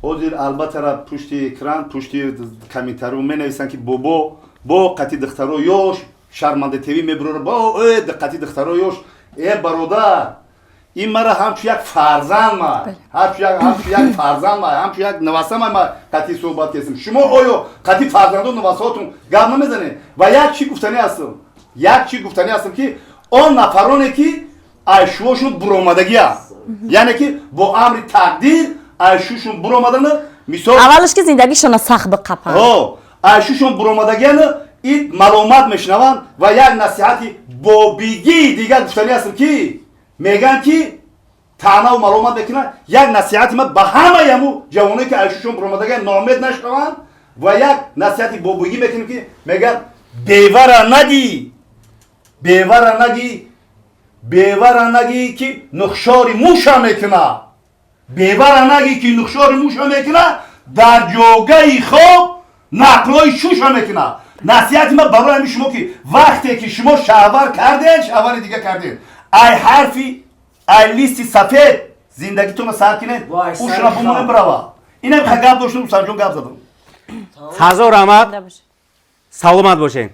Ҳозир албатта ра пушти экран, пушти комментарио менависанд, ки бобо бо қати духтаро ёш Шарманде ТВ мебурора, бо қати духтаро ёш. Э, бародар, ин мара ҳамчун як фарзанд ма, ҳамчун як фарзанд ма, ҳамчун як наваса ма, ма қати суҳбат кесем. Шумо оё қати фарзанду навасаотун гап намезанед? Ва як чӣ гуфтанӣ ҳастам, як чӣ гуфтанӣ ҳастам, ки он нафароне, ки айшуошун буромадагӣ аст, яъне ки бо амри тақдир айшушун буромадана, мисол, Аввалаш ки зиндагишона сахт биқапанд. О, айшушон буромадагиана, ин маломат мешунаванд. Ва як насиҳати бобигии дигар гуфтанӣ ҳастам, ки мегӯянд, ки Таънаву маломат мекунад. Як насиҳати ман ба ҳамаи ҳаму ҷавоное, ки айшушон буромадага, ноумед нашаванд, ва як насиҳати бобоигӣ мекунем, ки мегӯяд: «Бевара нагӣ, бевара нагӣ, бевара нагӣ, ки нухшори муша мекуна, бевара нагӣ, ки нухшори муша мекуна, дар ҷогаи хоб нақлҳои шуша мекуна». Насиҳати ман барои ҳамин шумо, ки вақте ки шумо шавҳар карден, шавҳари дига карден, ай ҳарфи, ай листи сафед зиндагитонро сар кунед. Вай, ушра сари бумонем, хоб. Бирава. Инам ха гап доштум, Рустамҷон, гап задам. Ҳазор раҳмат, саломат бошед.